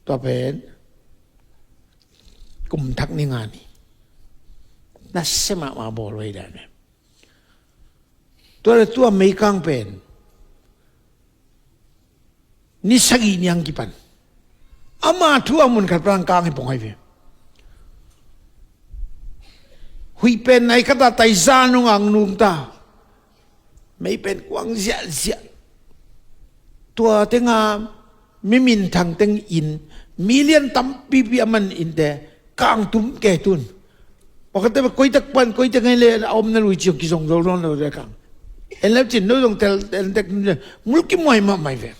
tua pen kum thak ni nga ni nasia mahmah bawl vei dan ve. Tua le tua meikang pen ni sagih niang kipan ama thu a mun khat pan kang hi pong hai ve. Huih pen nai khat a tai za nung ang nung ta. Mei pen kuang ziahziah. Tua tenga mi minthang teng in million tampipi a man inte kang tum ke tun. Pakate koitak pan koitak ngai le a omna lui ciok kizong zo zon lo de kang. En leu cin no zong tel en tek mulki muai mahmai ve.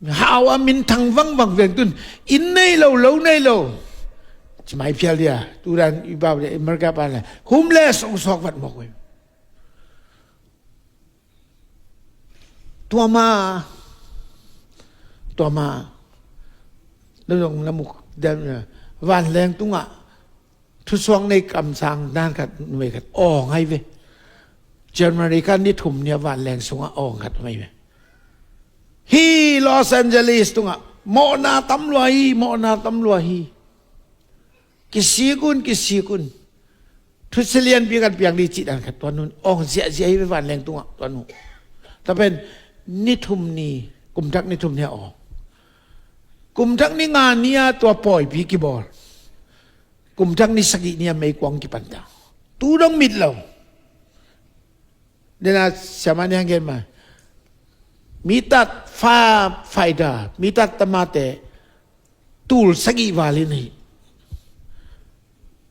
Hau a minthang vangvang veng tun in nei lo lo nei lo. Cimai phial dia turan i bau dia America pan le homeless ong sok vat mok ve. Tua ma, tua ma, na zong na muk dan na van leng tunga thusuang nei kamsang dan khat numei khat awng hai ve. January kha ni thum nia van leng sunga awng khat mai ve. Hi Los Angeles tunga mawhna tam lua hi, mawhna tam lua hi. Kisik un, kisik un. Thusia lianpi kan piang dih cih dan khat tuan un awng ziahziah hi ve van leng tungah tuan uh. Tapen ni thum ni, kumthak ni thum ni a awng. Kumthak ni nga ni a tua pawipi kibawl. Kumthak ni sagih ni a meikuang kipanta. Tu dong mit lo. Dena siama ni hanggen ma. Mitat fa faida, mitat tamate tul sagih val in hi.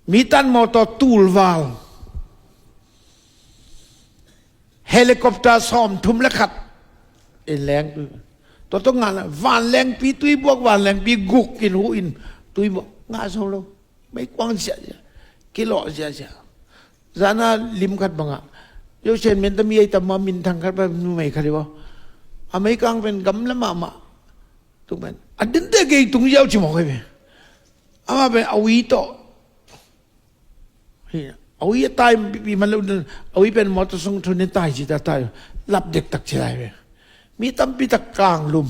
Mitat mawtaw tul val. Helicopter sawm thum le khat in leng tui. Tua tawh ngah na van lengpi tui buak, van lengpi guk in huh in tui buak ngah zo lo. Meikuang ziahziah, kilawh ziahziah. Zana lim khat bangah Josian men tami ei tam ma minthang khat pa numei khat hi baw. A meikang pen gamla mahmah. Tuk pen a dinte kei tung ziau ci mawk hi ve. Ama pen a ui tawh hi a ui a tai pipi man lo. A ui pen mawtaw sung thun hi tai ci ta tai lap dektak ci lai ve. Mi tampi tak kang lum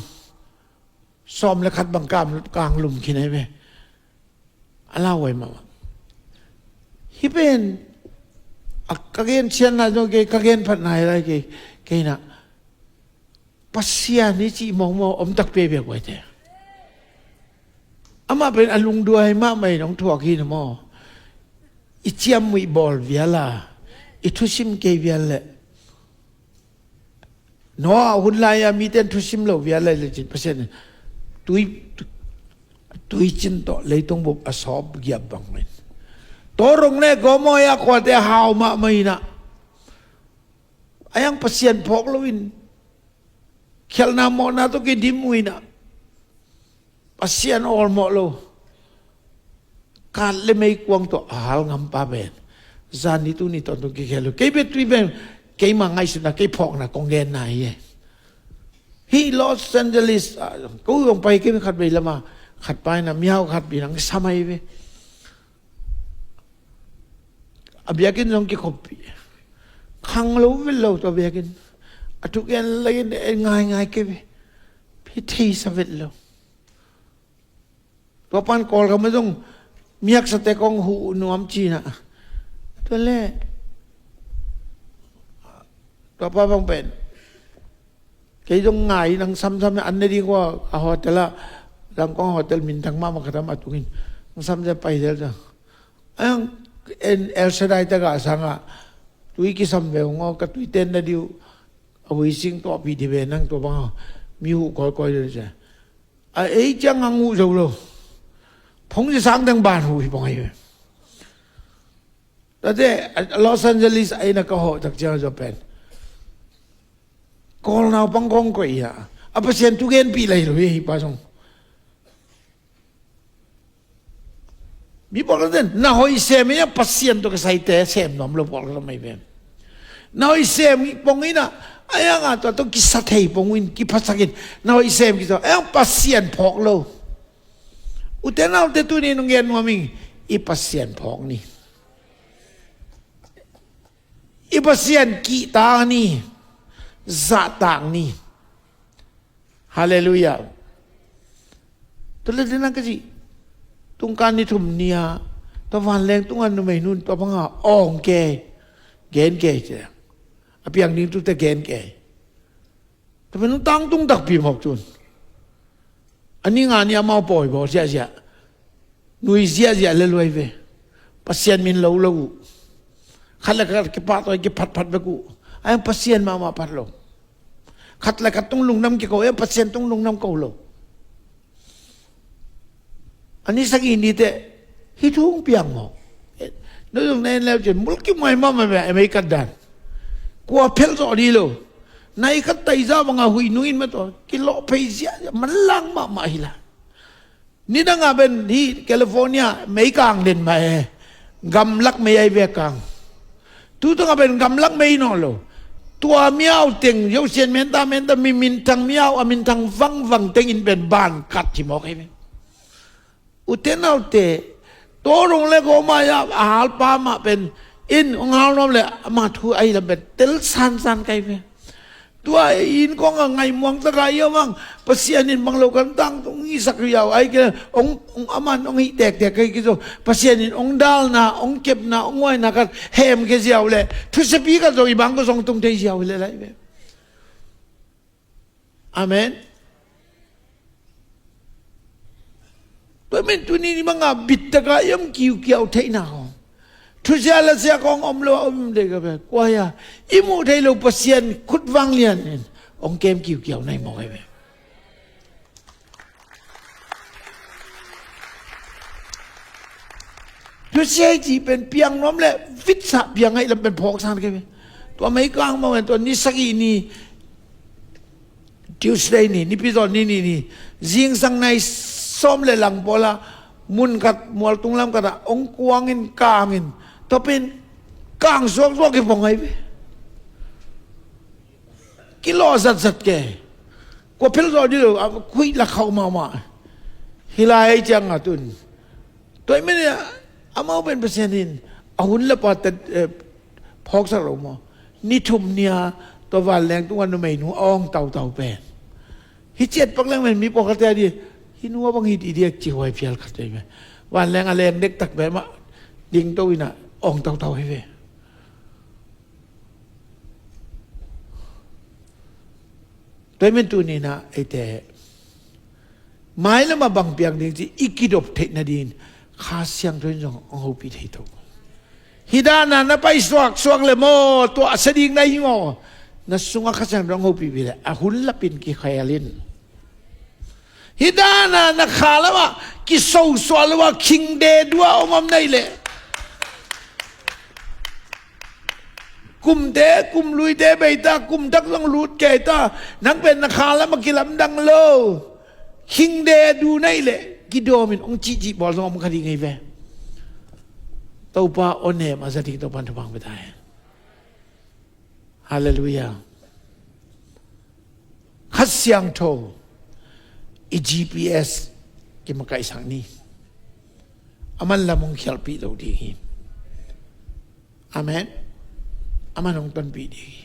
sawm le khat bang kang lum khin ahi ve. A lauhuai mahmah. Hih pen a ka gen sianna zong kei ka gen phatna hi lai kei kei na. Pasian hi cih mawkmawk om takpi a biak uaite. Amah pen a lungduai mahmah in hong thuak hi na maw? I ciammuih bawl vial a i thusim kei vial leh Noah hun lai-a mite in thusim lo vial lai lecin Pasian in tui, tui cin tawh leitung bup a sawp giap bang in Sodom le Gomorrah khuate a hau mahmah inah a yang Pasian phawk loin khialhna mawhna tawh kidim uh inah Pasian awlmawh lo. Kat le meikuang tawh a hal ngampa pen zan ni tu ni tawntung kikhel uh. Kei bia tui pen keima ngaihsutna kei phawkna kong genna hi e. Hih Los Angeles ah, ko zong pai kei khat vei lama khat paina mihau khat pi nang samai ve. A biakinn zong kikhoppi khang lo vet lo tua biakinn. A thuk en lakin en ngaingai kei ve. Phi theisa vet lo. Tua pan Kawlgam a zong miaksate kong huh nuam cina. Tua le tua pa bang pen Kei zong ngai nang samsam an ne ding kua a hotel ah, Zangkong hotel minthang mahmah khat a tungin nang samsam pai zel zang. Ang en El Shaddai tagah sangah tui kisam ve ngaw, ka tui ten na diu a hui sing tawhpih di ve nang tua bang a mi huh kawikawi deuh cia. A ei ciang ang uh zo lo. Phungzi sang teng ban huh hi pong ahi ve. Tate Los Angeles a inn a ka hawh tak ciang zo pen Kawl naupang kong koih hi a, a Pasian thu genpih lai lo hi, hi pa zong. Mi pawlkhat ten na hoih sem hi a, Pasian tawh kisaite sem nuam lo pawlkhat om ahi ve. Na hoih sem pong in a, a yang a tua tawh kisa thei pong in, kiphasak in, na hoih sem kisa a yang Pasian phawk lo. Ute naute tuni nong gen nuam ing, i Pasian phawk ni. I Pasian kihtak ni, zahtak ni. Halleluiah. Tua leh dena ka cih, tungkan ni thum ni-a tua vanleng tunga numeinu in tua banga awng kei, gen kei ci. A piang ding tute gen kei. Tua pen tangtung takpi mawk cun. A ni nga ni amau pawi bawl ziahziah, nui ziahziah le luai ve. Pasian min lo lo uh. Khat le khat kipahtawi kiphatphat bek uh. A yang Pasian mahmah phat lo. Khat le khat tung lungdam kiko, a yang Pasian tung lungdam ko lo. A ni sagih ni teh hih thu hong piang maw? No zong na en leu cin mulkimhuai mahmah meh, a mei kat dan. Kua phelh zawh dih lo. Nai khat taizah bangah huih nungin mah tawh kilawh phei ziahziah, manlang mahmah hi la. Nidangah pen hih California mei kang den mah e. Gamlak mei ahi ve kang. Tutungah pen gamlak mei nawn lo. Tua miau teng zosian menta menta mi minthang miau a minthang vangvang tengin pen ban kat hi mawk ahi ve. Ute naute, tawrung le gawmai a halpa mah pen in hong hal nuam le ama thu ahi lam pen tel sansan kai ve. Tua in kong a ngaihmuang taka i om ang, Pasian in bang lo kan tangtung i sak ziau ahi kei le, hong, hong aman hong hih tektek kai kei zo. Pasian in hong dalna, hong kepna, hong huaina khat hem kei ziau le, thusiapi khat zo i bang ko zong tung thei ziau hi le lai ve. Amen. Tua men tuni ni manga bittaka i om kiukiau theihna kong, thusia lasia kong om lo a om dei ka ve. Kuaya i muh thei lo Pasian khut vanglian in hong kem kiukiau nai mawk ahi ve. Thusia i cih pen piang nuam le vitsah piang ahi lam pen phawk san kei ve. Tua mei kang mawk en tua ni sagih ni Tuesday ni, nipi zawn ni ni ni, zingsang nai sawm le lang pawla mun khat mualtung lam khatah hong kuangin kangin, tua pen kang suaksuak i pong ahi ve. Kilawh zatzat ke. Kua phel zawh dih lo, a khuih lakhauh mahmah. Hi lai ciang a tun. Tua i men amau pen Pasian in a hun lapa phawksak lo maw? Ni thum ni-a tua vanleng tunga numeinu a awng tautau pen hi ciat pak leng pen mi pawlkhatte a di, hih nu a bang hi dih diak ci huai phial khat vei pen vanleng a leng dektak pen mah dingto in a awng tautau hi ve. Tua i men tuni-in ah eite mailam ah bang piang ding ci i kidop theih nadingin Kha Siangtho in zong hong hopih thei tho. Hih dan a na pai suaksuak le maw, tuahsia ding na hi maw? Na sungah Kha Siangtho hong hopih pi le a hun lapin kikhel in. Hih dan a na kha lamah kisosuah lo a khingde dua om om na hih leh kumte, kumluite bei ta, kumtak zong lut kei ta, nang pen na kha lamah kilamdang lo. Khingde du na hih leh kidawmin hong cihcih bawl zong om kha ding hi ve. Topa aw nem a za ding Topa in thupha hong pia ta hen. Halleluiah. Kha Siangtho i G P S kimakaihsak ni. Aman lam hong khialhpih lo ding hi. Amen. Aman hong tonpih ding hi.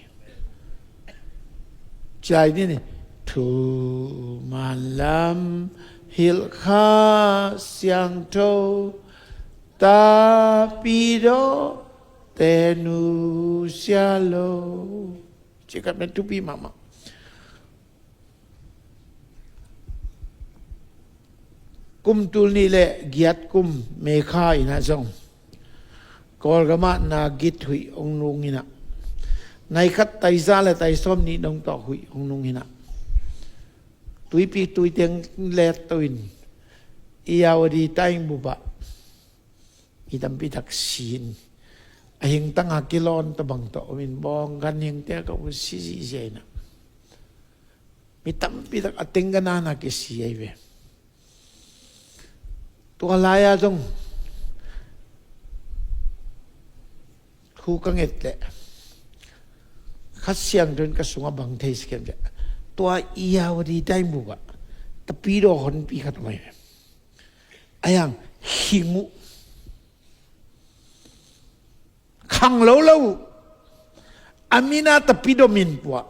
Ci lai ni ni. Thuman lam hilh Kha Siangtho, tapidaw te nusia lo. Ci khat pen thupi mahmah. Kum tul nih le giat kum May kha in ah zong Kawlgam ah na git huih hong nung in ah, nai khat tai za le tai sawm nih dong tawh huih hong nung in ah, tuipi tuiteng let to in Irrawaddy taing bup ah mi tampi tak si in, a hingtang a kilawn tabang tawh om in, bawng ganhingte a kah uh si zihziah in ah, mi tampi tak a teng ganhing a kisi ahi ve. Tua lai-a zong thu ka nget leh Kha Siangtho in ka sungah bang thei si hiam cih leh, tua Irrawaddy taing bup ah tapidaw honpi khat om ahi ve. A hiang hing uh, khanglo lo uh, a min ah tapidaw min pua,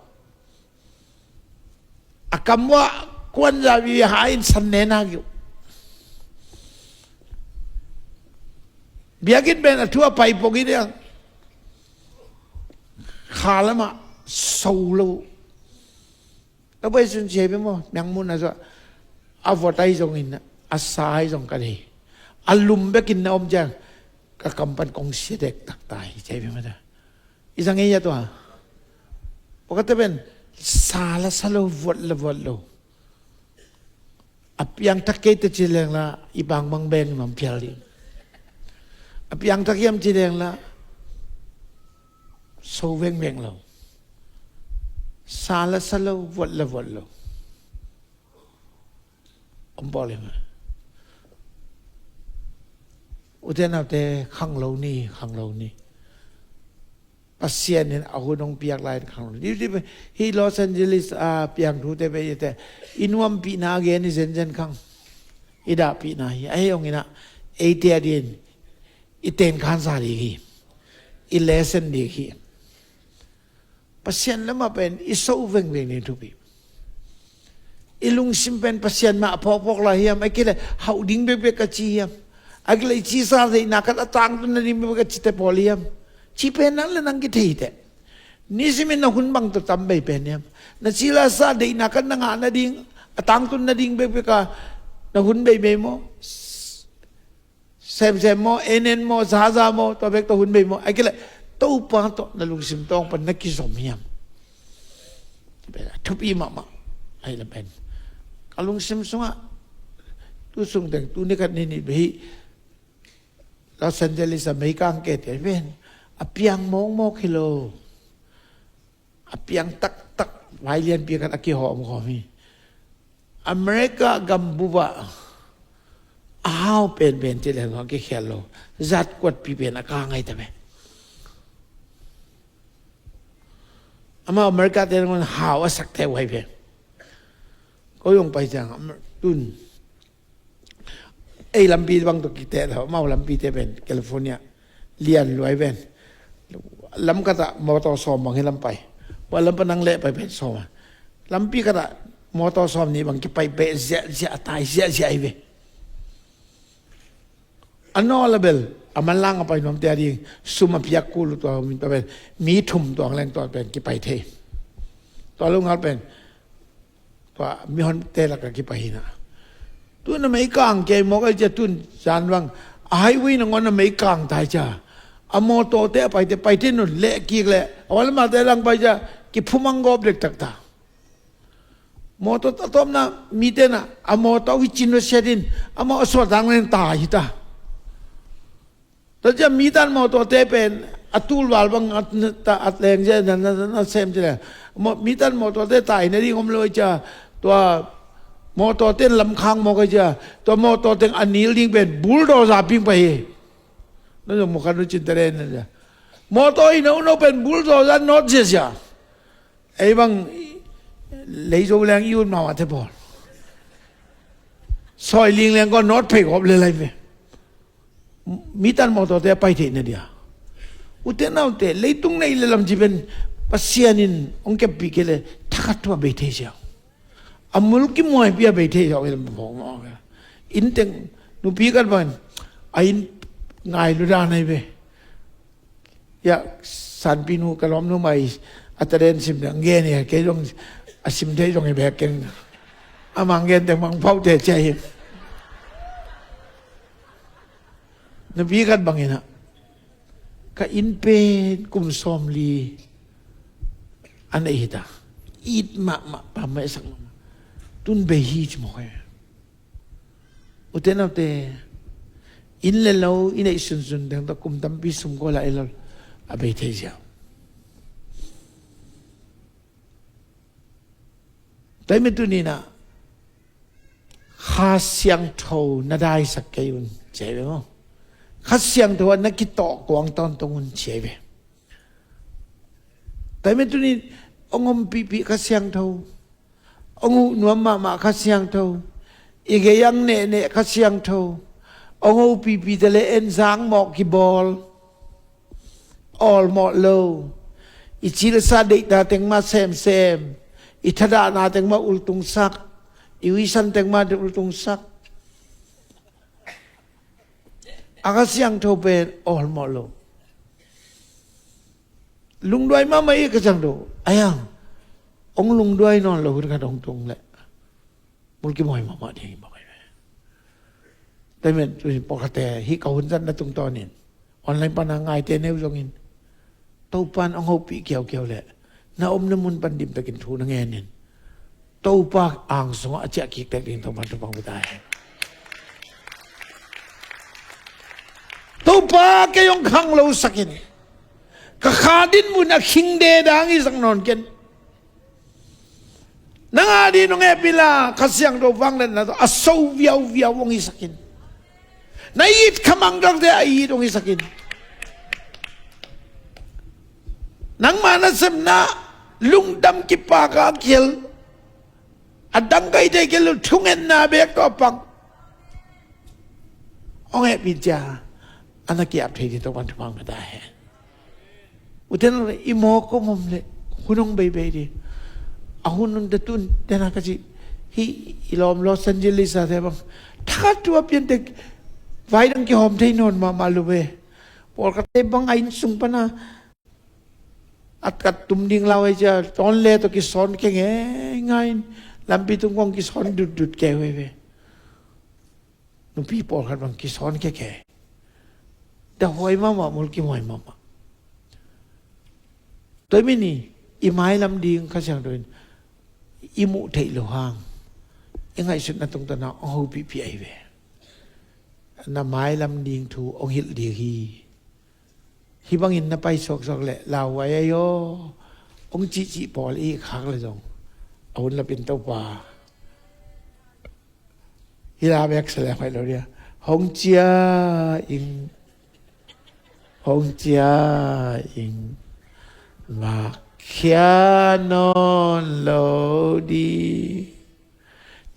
a kam uah kuanza vivi ha in san nena kiu. Biakinn pen a thu a pai pong in ah, kha lamah so lo uh. Ka bai sun sia hi ve maw, miang mun a zua, a vot ahi zongin a sa ahi zong ka nei. A lum bekin na om ciang ka kam pan kong sia dektak ta hi, sia hi ve maw ta. I zang ei a tua. Pakhat te pen sa la sa lo, vot la vot lo. A piangthak kei te ci leng la i bangbang beng nuam phial ding. A piangthak hiam ci leng la so vengveng lo. Sa la sa lo, vot la vot lo. Om pawl hi mah. Ute naute, khanglo ni, khanglo ni. Pasian in a hun hong piak lai in khanglo ni. Hih Los Angeles a piang thute pen i te, i nuampihna a gen i zenzen khang, i dahpihna hi. Ahi hong in ah eite a dingin i tenkhansa ding hi. I lesson ding hi. Pasian lamah pen i so vengveng ding thupi. I lungsim pen Pasian mah a phawkphawk lai hiam? A kei le hauh ding bekbek ka ci hiam? A kei le i cisa deihna khat a tangtun nading bekbek ka cite pawl hiam? Ci pen nang le nang kithei teh. Nisimin na hun bang tawh tam bei pen hiam? Na cila sa deihna khat na ngah nading, a tangtun nading bekbek a na hun beibei maw? Semsem maw, en en maw, zaza maw, tua bek tawh hun bei maw? A kei le Topa tawh na lungsim tawng pan na kizom hiam? Thupi mahmah. Ahi la pen ka lungsim sungah tu sung teng, tu ni khat ni ni bei Los Angeles a meikang ke te pen a piang mawkmawk hi lo. A piang taktak vai lianpi khat a kihawm khawm hi. America gambup ah a hau penpen ci leng a kikhial lo. Zatkuatpi pen a kang ahi ta ve. Amau America te nangawn hau a sakte uh ahi ve. Ko zong pai ciang tun ei lampi bang tawh kite lo, amau lampite pen California lian luai pen. Lam khatah mawtaw sawm bang hi lam pai. Tua lam pan nang leh pai pen sawm a. Lampi khatah mawtaw sawm nih bang kipai peh ziahziah, a tai ziahziah hi ve. A nawl a bel a manlang a pai nuamte a ding sum a piak kul uh tua min tua pen mi thum tuang leng tua pen kipai thei. Tua lunghal pen tua mihonte lakah kipai hi na. Tun a meikang kei mawk ahi cia, tun zan bang a highway nangawn a meikang ta hi cia. A mawtawte a paite, paite nun leh kik leh a walmate lang pai cia, kiphumang gawp dektak ta. Mawtaw a tawpna mite na a mawtaw hi cin uh siat in amau a suat dang leng ta hi ta. Tua ciang mi tan mawtawte pen a tulval bang a, a leng zia na, na, na sem ci le. Maw, mi tan mawtawte tai na ding om lo cia, tua mawtawte lamkhang mawk a cia, tua mawtawte a nil ding pen bulldozer ping pai hi. Na zong mukhan nu cin ta den na cia. Mawtaw hi no no pen bulldozer nawt ziazia. Ei bang leizo leng i ut mahmah te pawl. Sawi ling leng kawh nawt phei gawp le lai ve. Mi tan mawtawte a pai theih na dia. Ute naute, leitung nei le lamci pen Pasian in hong keppi kei le thakhat tua bei thei siau. A mul kimuaipi a bei thei siau, i lam phawk mawk a. Inn teng nupi kan van a inn ngai lu dan ai ve. Ya, sanpi nu ka lawm nu mai a ta den sim dang gen e, kei zong a sim thei zong e bek keng. A mang gen teng mang pau te cia hi. Na pi khat bangin ah, ka inn pen kum sawmli a nei hi ta. It mahmah, pammaih sak mahmah. Tun bei hi ci mawk hi. Ute naute, inn le lo i neih sunsun teng tawh kum tampi sum kawla i lo a bei thei ziau. Taime tuninah Kha Siangtho na daisak kei un ci ahi ve maw? Kha Siangtho ah na kitawh kuang tawntung un ci ahi ve. Taime tunin hong ompihpih Kha Siangtho, hong huh nuam mahmah Kha Siangtho, i gei ang nehneh Kha Siangtho, hong hopihpih ta le en zang mawh kibawl, awlmawh lo. I cilsa deihna teng mah semsem, i thadahna teng mah ultungsak, i uisan teng mah ultungsak. A Kha Siangtho pen awlmawh lo. Lungduai mahmah i Kha Siangtho. Ayang, hong lungduai nawn lo hun khat hong tung leh mulkimhuai mahmah ding hi bang hi ve. Taime tunin pawlkhatte hih ka hun zatna tungtawnin online pana ngaite neu zongin Topan hong hopih kiaukiau leh na omna mun pan dimtakin thu na ngenin Topa ang sungah a ciah kiktek ding Topan thupha pia ta hen. Topa kei hong khang lo sakin, ka kha dinmun a khing de dang i zak nawn ken. Nang a ding hong hehpih la, Kha Siangtho vangliatna tawh a so viauviau hong hisakin. Na it khamang dongte a it hong hisakin. Nangma nasepna lungdam kipak a khel, a dang kai thei khel lo, thungetna bek tawh a pang hong hehpih cia a na ki-ap thei ding Topan thupha pia ta hen. Ute naute, i mawk om om leh hun hong beibei ding. A hun hun te tun tena ka ci hi. I lawm Los Angeles a te bang thakat thu a piante vai dang kihawm thei nawn mahmah lo ve. Pawlkhatte bang a inn sung pana at kat tum ding lau ei cia tawn le tawh kisawn khe ngeingai in, lampi tung kong kisawn dutdut kei ve ve. Nupi pawlkhat bang kisawn keke. Dahuai mahmah, mulkimhuai mahmah. Tua i min i, i mailam ding Kha Siangtho in i muh theih loh hang i ngaihsutna tungtawn a hong hopihpih ahi ve. Na mailam ding thu hong hilh ding hi. Hih bangin na pai suaksuak leh lauhuai ahi aw. Hong cihcih pawl i khak le zong a hun lapin Topa Hi la bek sa leng hoih lo dia. Hong cia ing, hong cia ing, ngakkhia nawn lo di.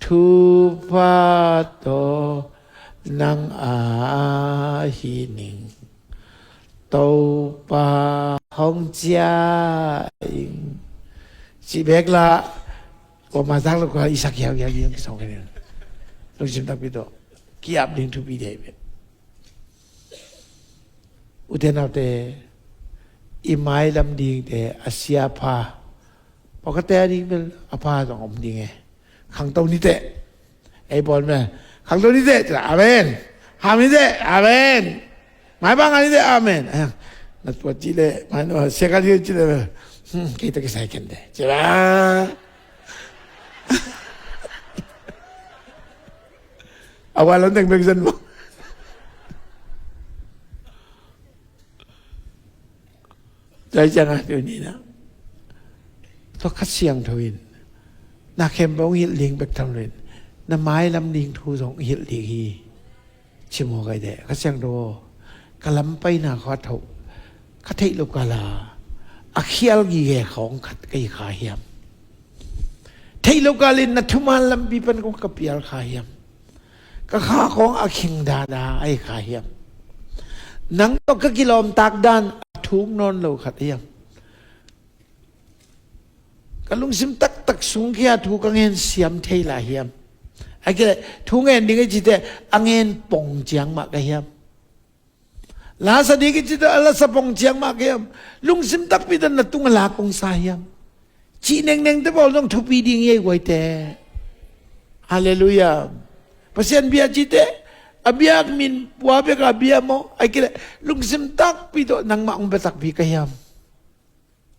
Thupha tawh nang a hi ning. Topa hong cia ing. Ci bek la. Kua ma zak lo kua i sak hiau hiau hiau kisong kene. Lungsim takpi tawh ki-ap ding thupi dei ve. Ute naute, i mailam dingte a sia pha. Pawlkhatte a ding bel a pha zong om ding e. Khangto nite. Ei bawl me. Khangto nite, cila amen. Ham nite, amen. Mai bang a nite, amen. Ai, na tua cile, mai na seka cile, cile. Hmm, kita kisai kende. Cila. Awal lo teng bek zan mo. Tua hi ciangin tuni-in ah tua Kha Siangtho in na khempeuh hong hilh ding bek tham loin na mailam ding thu zong hilh ding hi. Ci mawk ahi teh, Kha Siangtho aw, ka lampaina khua tho, ka theih lo kal a, a khial gige khawng khat ka hi kha hiam? Theih lo kal in na thuman lampi pan kong ka pial kha hiam? Ka kha khawng a khing dada ahi kha hiam? Nang tawh ka kilawmtak dan a thuk nawn lo khat hiam? Ka lungsim taktak sungkhia thu ka ngen siam thei lai hiam? Ahih kei leh thu ngen ding i cite a ngen pong ciang mah ka hiam? Lasa ding i cite a lasa pong ciang mah ka hiam? Lungsim takpi tawh na tung a la kong sa hiam? Cih nengneng te pawl zong thupi ding hi ei guai te. Halleluiah. Pasian bia cite A biak min pua bek a bia maw, ai kei leh lungsim takpi tawh nangmah hong bia takpi ka hiam?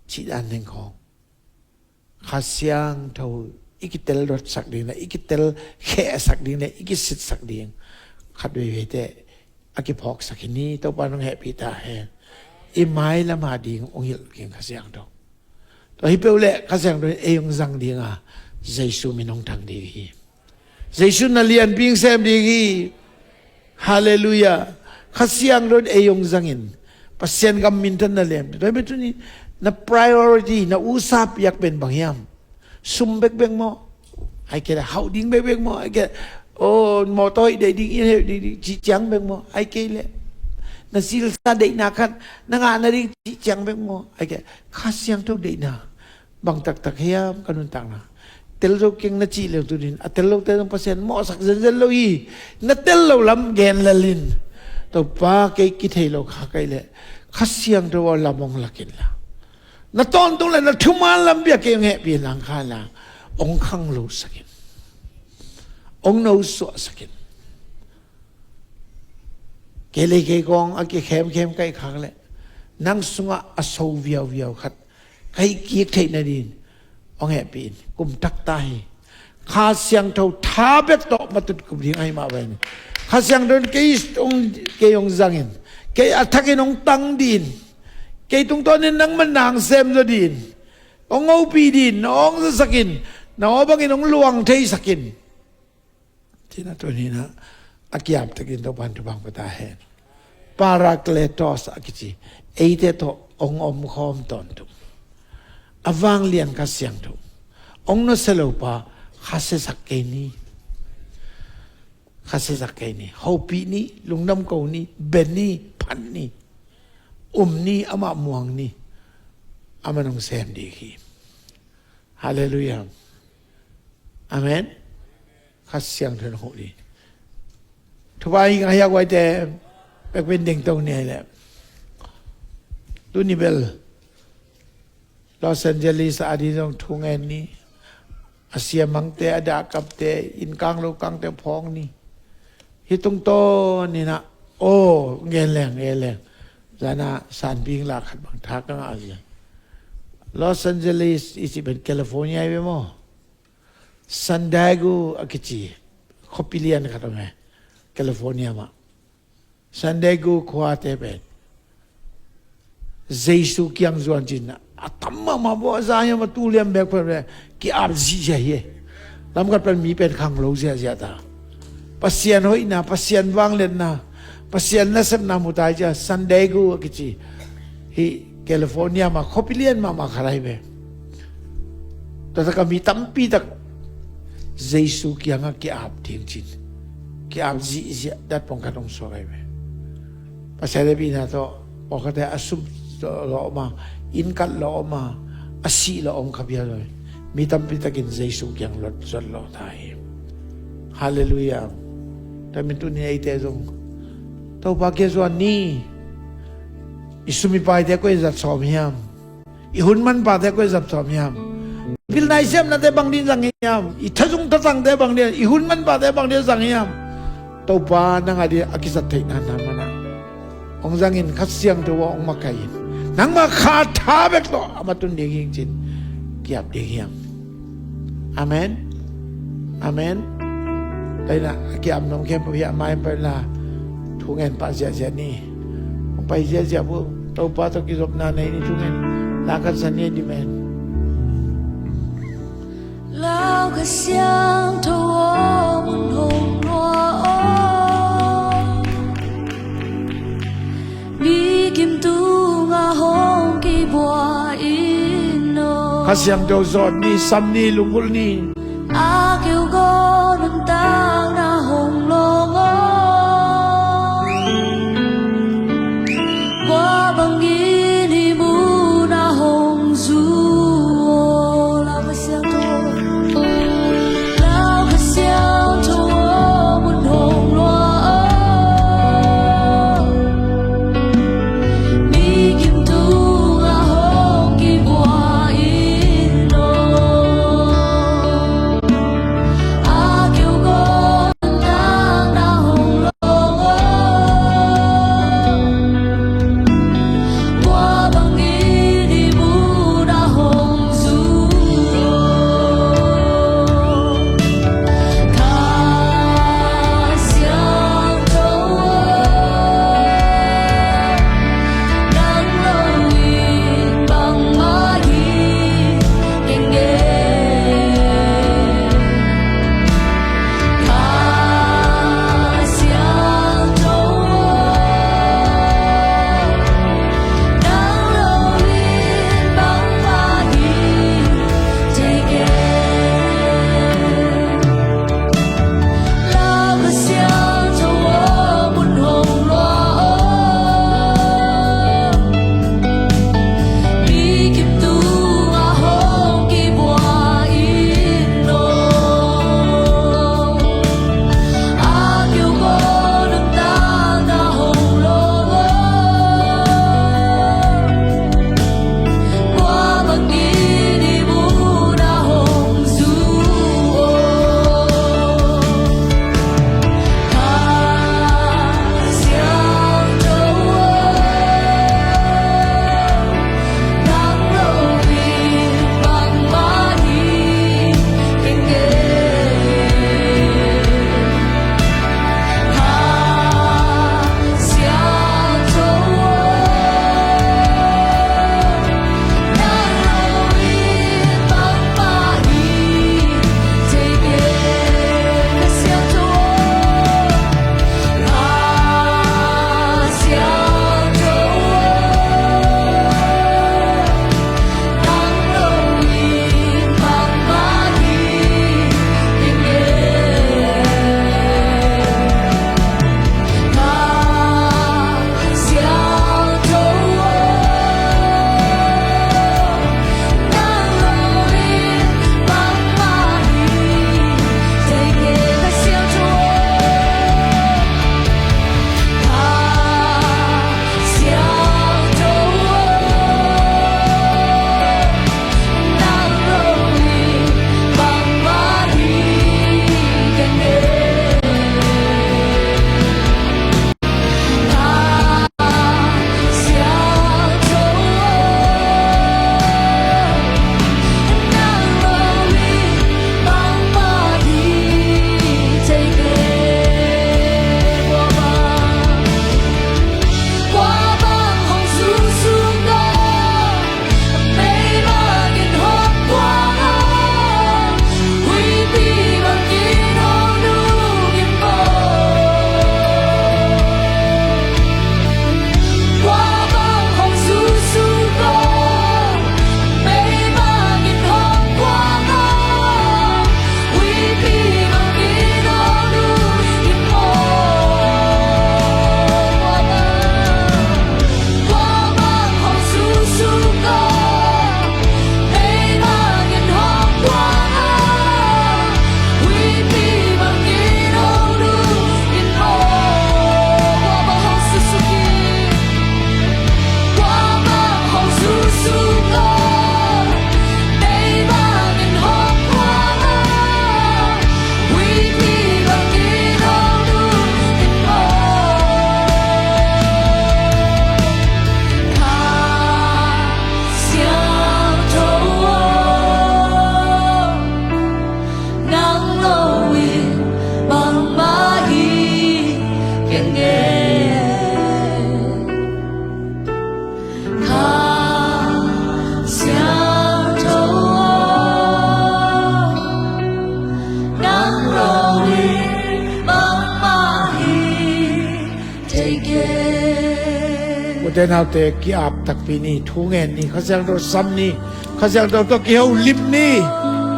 Cih dan ding khawng. Kha Siangtho i kitel dotsak ding le i kitel khehsak ding le i kisitsak ding khat veiveite a kiphawksak hi ni. Topa nong hehpih ta hen. I mailam a ding hong hilh ding Kha Siangtho. Tua hi peuh leh Kha Siangtho in ei hong zang ding a, Jesu min hong thang ding hi. Jesu na lianpi hong sem ding hi. Halleluiah. Kha Siangtho in ei hong zangin Pasian gam minthan na lianpi. Tua hi peuh tuni na priority, na usa piak pen bang hiam? Sum bekbek maw? Ai kei leh hauh ding bekbek maw? Ai kei leh, oh, mawtaw hoih deih ding, inn hoih deih ding, cih ciang bek maw? Ai kei leh na silsa deihna khat na ngah nading cih ciang bek maw? Ai kei leh Kha Siangtho deihna bang taktak hiam ka nuntakna? Tel zo keng na cih leh tu ding, a tel lote zong Pasian mawhsak zenzen lo hi. Na tel lo lam gen lel in, Topa kei kithei lo kha ka hih leh Kha Siangtho aw lam hong lak inla, na tawntung le na thuman lampi ah kei hong hehpih in lang kha inla, hong khanglosak in, hong nosuahsak in. Kei le kei kong a kikhemkhem ka hih khak leh nang sungah a so viauviau khat ka hih kik theih nading hong hehpih in. Kum thak ta hi. Kha Siangtho tha bek tawh matut kup ding ahih mah bangin Kha Siangtho in kei hong, kei hong zangin, kei a thakin hong tang ding, kei tungtawnin nangman na hong sem zaw ding, hong hopih ding, na awng zasak in, na aw bangin hong luang theisak in. Cih na tuni in a kiap takin Topa'n thupha pia ta hen. Parakletos a kici, eite tawh hong omkhawm tawntung, a vanglian Kha Siangtho, hong nusia lopa, kha siasak kei ni. Kha siasak kei ni. Hopih ni, lungdam ko ni, be ni, phat ni, um ni, amah muang ni. Amah hong sem ding hi. Halleluiah. Amen. Kha Siangtho in huh ding. Thupha hi ngai a, guaite, pek pen ding to ni hi leh. Tuni bel Los Angeles a ding zong thu ngen ni. A siamangte, a dahkapte, inn kang lo kangte phawk ni. Hih tungtawn in a, aw, ngen leng, ngen leng. Zan a sanpi ing la khat bang tha ka ngah zia. Los Angeles i cih pen California hi ve maw? San Diego a kici khuapi lian khat om e, California mah. San Diego khuate pen Jesu kiang zuan cin a tam mahmah bawh, a za hiam a tu liam bek pen ki-ap zihziah hi e. Lamkhat pen mi pen khang lo ziahziah ta. Pasian hoihna, Pasian vangliatna, Pasian nasepna mu ta hi cia. San Diego a kici hih California mah khuapi lian mahmah khat ahi ve. Tua tak a mi tampi tak Jesu kiangah ki-ap ding cin, ki-ap zihziah dat pawngkhat hong suak ahi ve. Pasian hehpihna tawh pawlkhatte a sum lawh om a, inn kat lawh om a, a sih lawh om kha phial lo hi. Mi tampi takin Jesu kiang lot zot lawh ta hi. Halleluiah. Tua min tuni eite zong Topa kiang zuan ni. I sum i paite koi zat sawm hiam? I hun manphate koi zat sawm hiam? Pilna i siamnate bang ding zang hiam? I thazung thazangte bang ding, i hun manphate bang ding zang hiam? Topa nang a ding a kizat theihna na manah hong zangin Kha Siangtho aw hong makaih in. Nangmah kha tha bek tawh a matun ding hing cin ki-ap ding hiam? Amen. Amen. Taina a ki-ap nong khempeuh hi a, mai pai la thu ngen pah ziahziah ni. Hong pai ziahziah bu Topa tawh kizopna nei ni thu ngen. La khat sa ni di men. Lau Kha Siangtho aw mun hong lua aw. Mi kim tungah hong kibua in aw. Kha Siangtho zawt ni, sam ni, lunggulh ni. A keu gaw nuntakna hong lawng aw. Kua bangin hih munah hong zu aw. Lau Kha Siangtho. Lau Kha Siangtho aw mun hong lua aw. Mi kim tungah hong kibua in aw. Te naute ki-ap takpi ni, thu ngen ni, Kha Siangtho sam ni, Kha Siangtho tawh kiholim ni,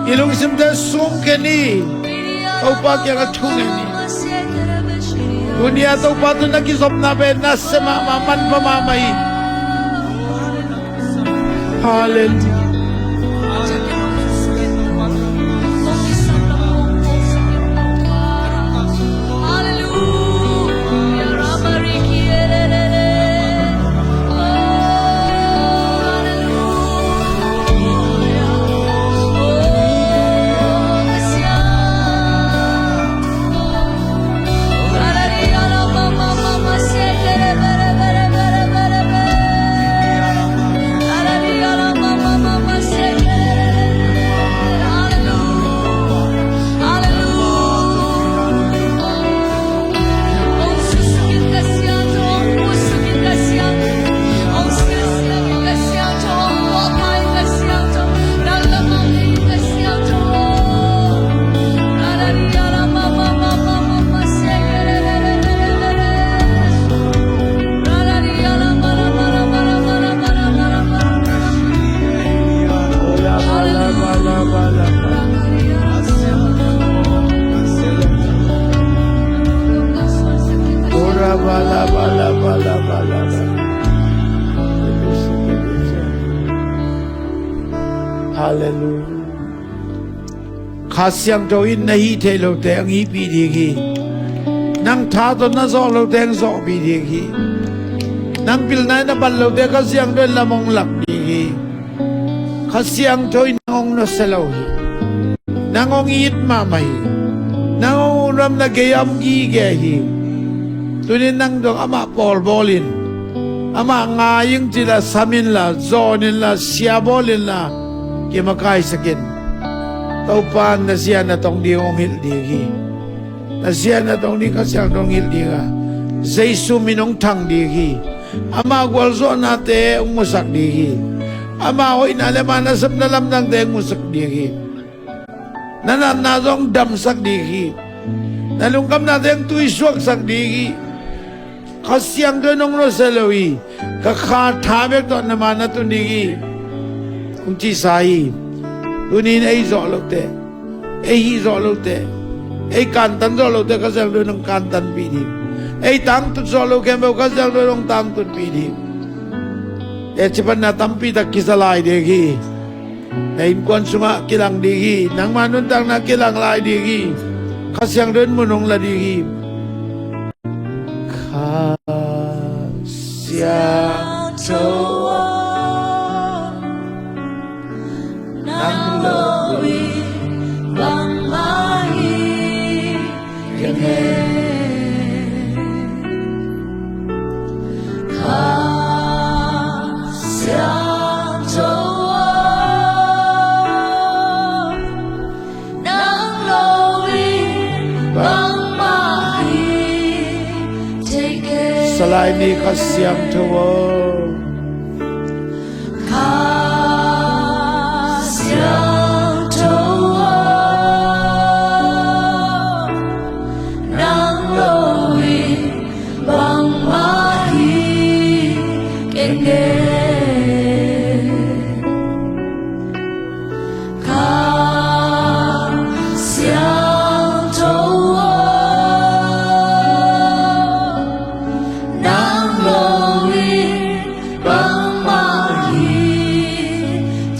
i lungsimte sungkia ni. Topa kiangah thu ngen ni. Tuni-a Topa tawh na kizopna pen nasia mahmah, manpha mahmah hi. Halleluiah. Halleluiah. Kha Siangtho in na hih theih lote hong hihpih ding hi. Nang tha tawh na zawh lote hong zawhpih ding hi. Nang pilna in na pan lote Kha Siangtho in lam hong lak ding hi. Kha Siangtho in nang hong nusia lo hi. Nang hong it mahmah hi. Nang hong upna gei-ah om gige hi. Tuni-in nang dong amah pawlbawl in, amah ngai ing ci-in la, sam inla, zawn inla, siabawl inla, kimakaisak in. Topa in na sia na tong ding hong hilh ding hi. Na sia na tong ding Kha Siangtho hong hilh ding a, Jesu min hong thang ding hi. Ama gualzawhnate hong musak ding hi. Ama hoihna le ama nasepna lamdangte hong musak ding hi. Na natna zong damsak ding hi. Na lungkhamnate hong tuisuaksak ding hi. Kha Siangtho in hong nusia lo hi. Ka kha tha bek tawh na ma na tun ding hi, hong cisa hi. Tuni-in ei zawh lote, ei hih zawh lote, ei kantan zawh lote Kha Siangtho in hong kantanpih ding. Ei tangtut zawh lo khempeuh Kha Siangtho in hong tangtunpih ding. Teci panna tampi tak kisa lai ding hi. Na innkuan sungah kilang ding hi. Nangma nuntakna kilang lai ding hi. Kha Siangtho in mun hong la ding hi. Kha Siangtho aw, nang lo in bangmah hi kei ngen. Kha Siangtho aw, nang lo in bangmah hi thei kei. Salai ni Kha Siangtho aw. Kha Siangtho aw, nang lo in bangmah hi kei ngen. Kha Siangtho aw, nang lo in bangmah hi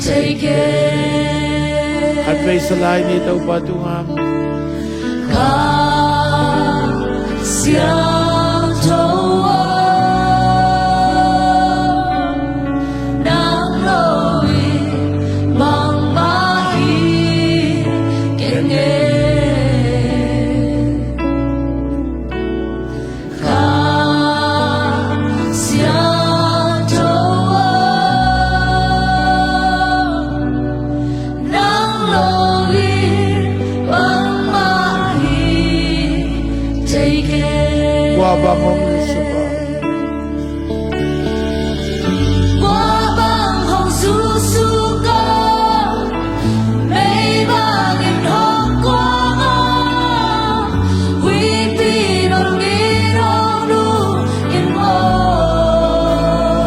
thei kei. Khatvei Salai ni Topa tungah. Kha Siangtho aw, nang lo in bangmah hi kei ngen. Kha Siangtho aw, nang lo in bangmah hi thei kei. Kua bang hong zuksuk aw. Kua bang hong zuksuk aw, mei bangin hong kuang aw, huihpi bangin hong nung in maw.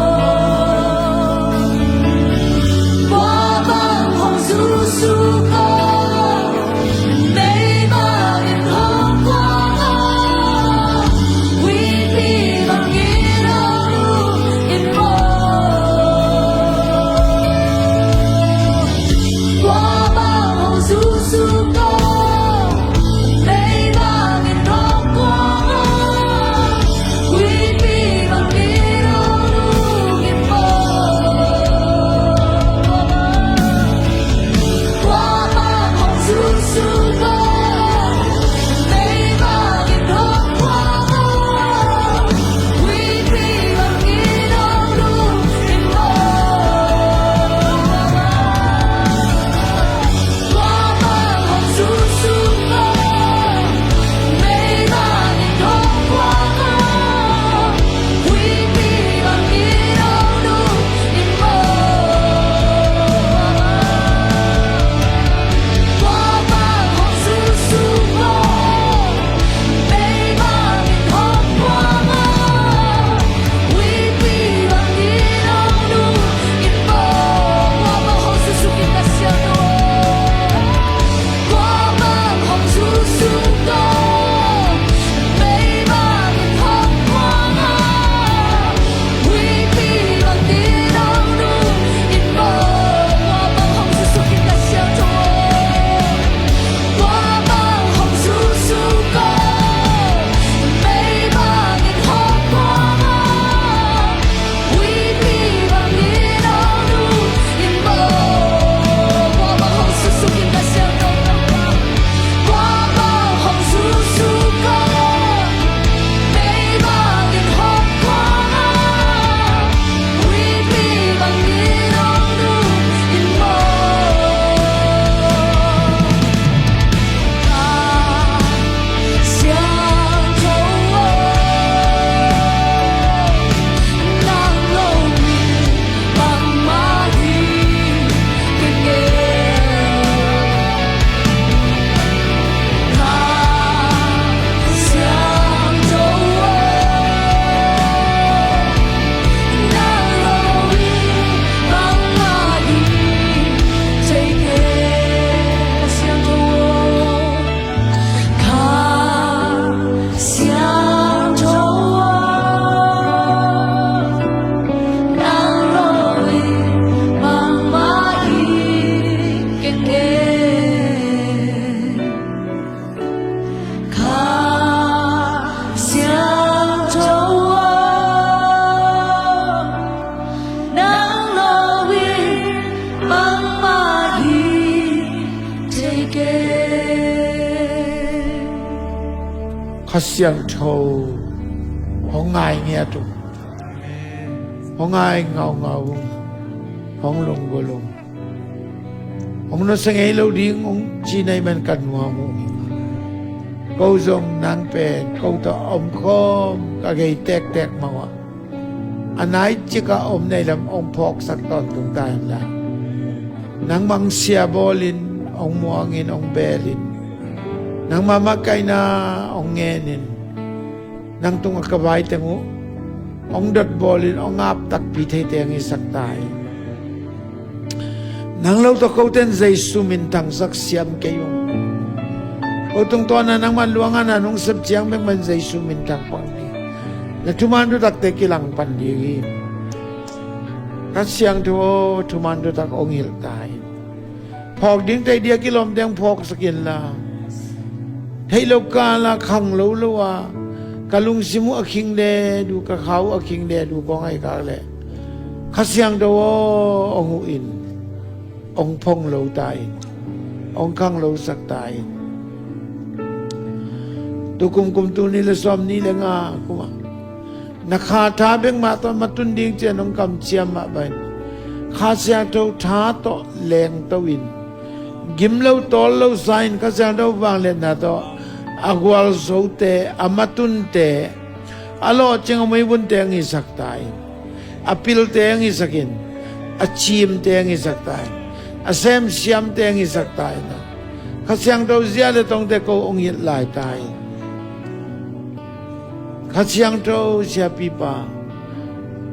Kha Siangtho hong ngai ngiat ung, hong ngai ngaungau ung, hong lunggulh ung. Hong nusia ngei lo ding ung ci na hih man ka nuam uh hi. Ko zong nang pen ko tawh a omkhawm ka gei tektek mah uh a, a nai cikah om na hih lam hong phawksak tawntung ta hen la. Nangmah hong siabawlin, hong muangin, hong beelin, nangmah makaihna hong ngenin, nang tungah ka vai teng uh hong dotbawlin, hong ap takpi theite hong hisak ta in. Nang lo tawh kote in Jesu minthangsak siam kei ung. Ko tungtawn a nangmah luang a na nong sep ciang bek mah in Jesu minthang pang ding, na thuman thutakte kilang pan ding hi. Kha Siangtho aw, thuman thutak hong hilh ta in. Phawk ding theih ding a kilawmte hong phawksak inla, theih loh kal a khang lo lo a ka lungsim uh a khing le duh, ka kha uh a khing le duh kong ahih kak leh, Kha Siangtho aw, hong huh in, hong phong lo ta in, hong khang losak ta in. Tukum kum tul nih le sawmnih le nga kumah na kha tha bek mah tawh matun ding ci-in hong kamciam mah bangin, Kha Siangtho tha tawh lengto in, gim lo tawl lo sa in, Kha Siangtho vangliatna tawh a gualzote, a matunte, a lawhcing a muivunte hong hisak ta in. A pilte hong hisak in, a cimte hong hisak ta in, a semsiamte hong hisak ta in. Kha Siangtho zia le tongte ko hong hilh lai ta in. Kha Siangtho siapipa,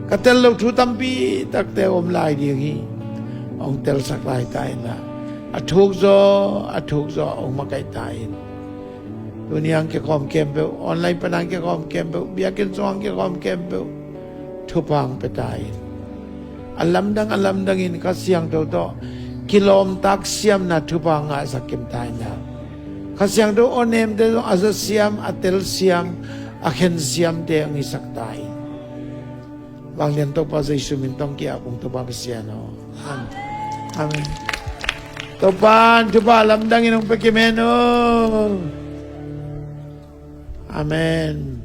ka tel loh thu tampi takte om lai ding hi. Hong telsak lai ta inla, a thukzaw a thukzaw hong makaih ta in. Tuni a hong kikhawm khempeuh, online pan a hong kikhawm khempeuh, biakinn sung a hong kikhawm khempeuh thupha hong pia ta in. A lamdang a lamdangin Kha Siangtho tawh kilawmtak siamna thupha hong ngahsak kim ta inla, Kha Siangtho aw nemte zong a zasiam, a telsiam, a khensiamte hong hisak ta in. Vanglian Topa Jesu min tawh hong ki-ap ung, Topa Pasian aw. Amen. Amen. Topa'n thupha lamdangin hong pia kim hen aw. Amen.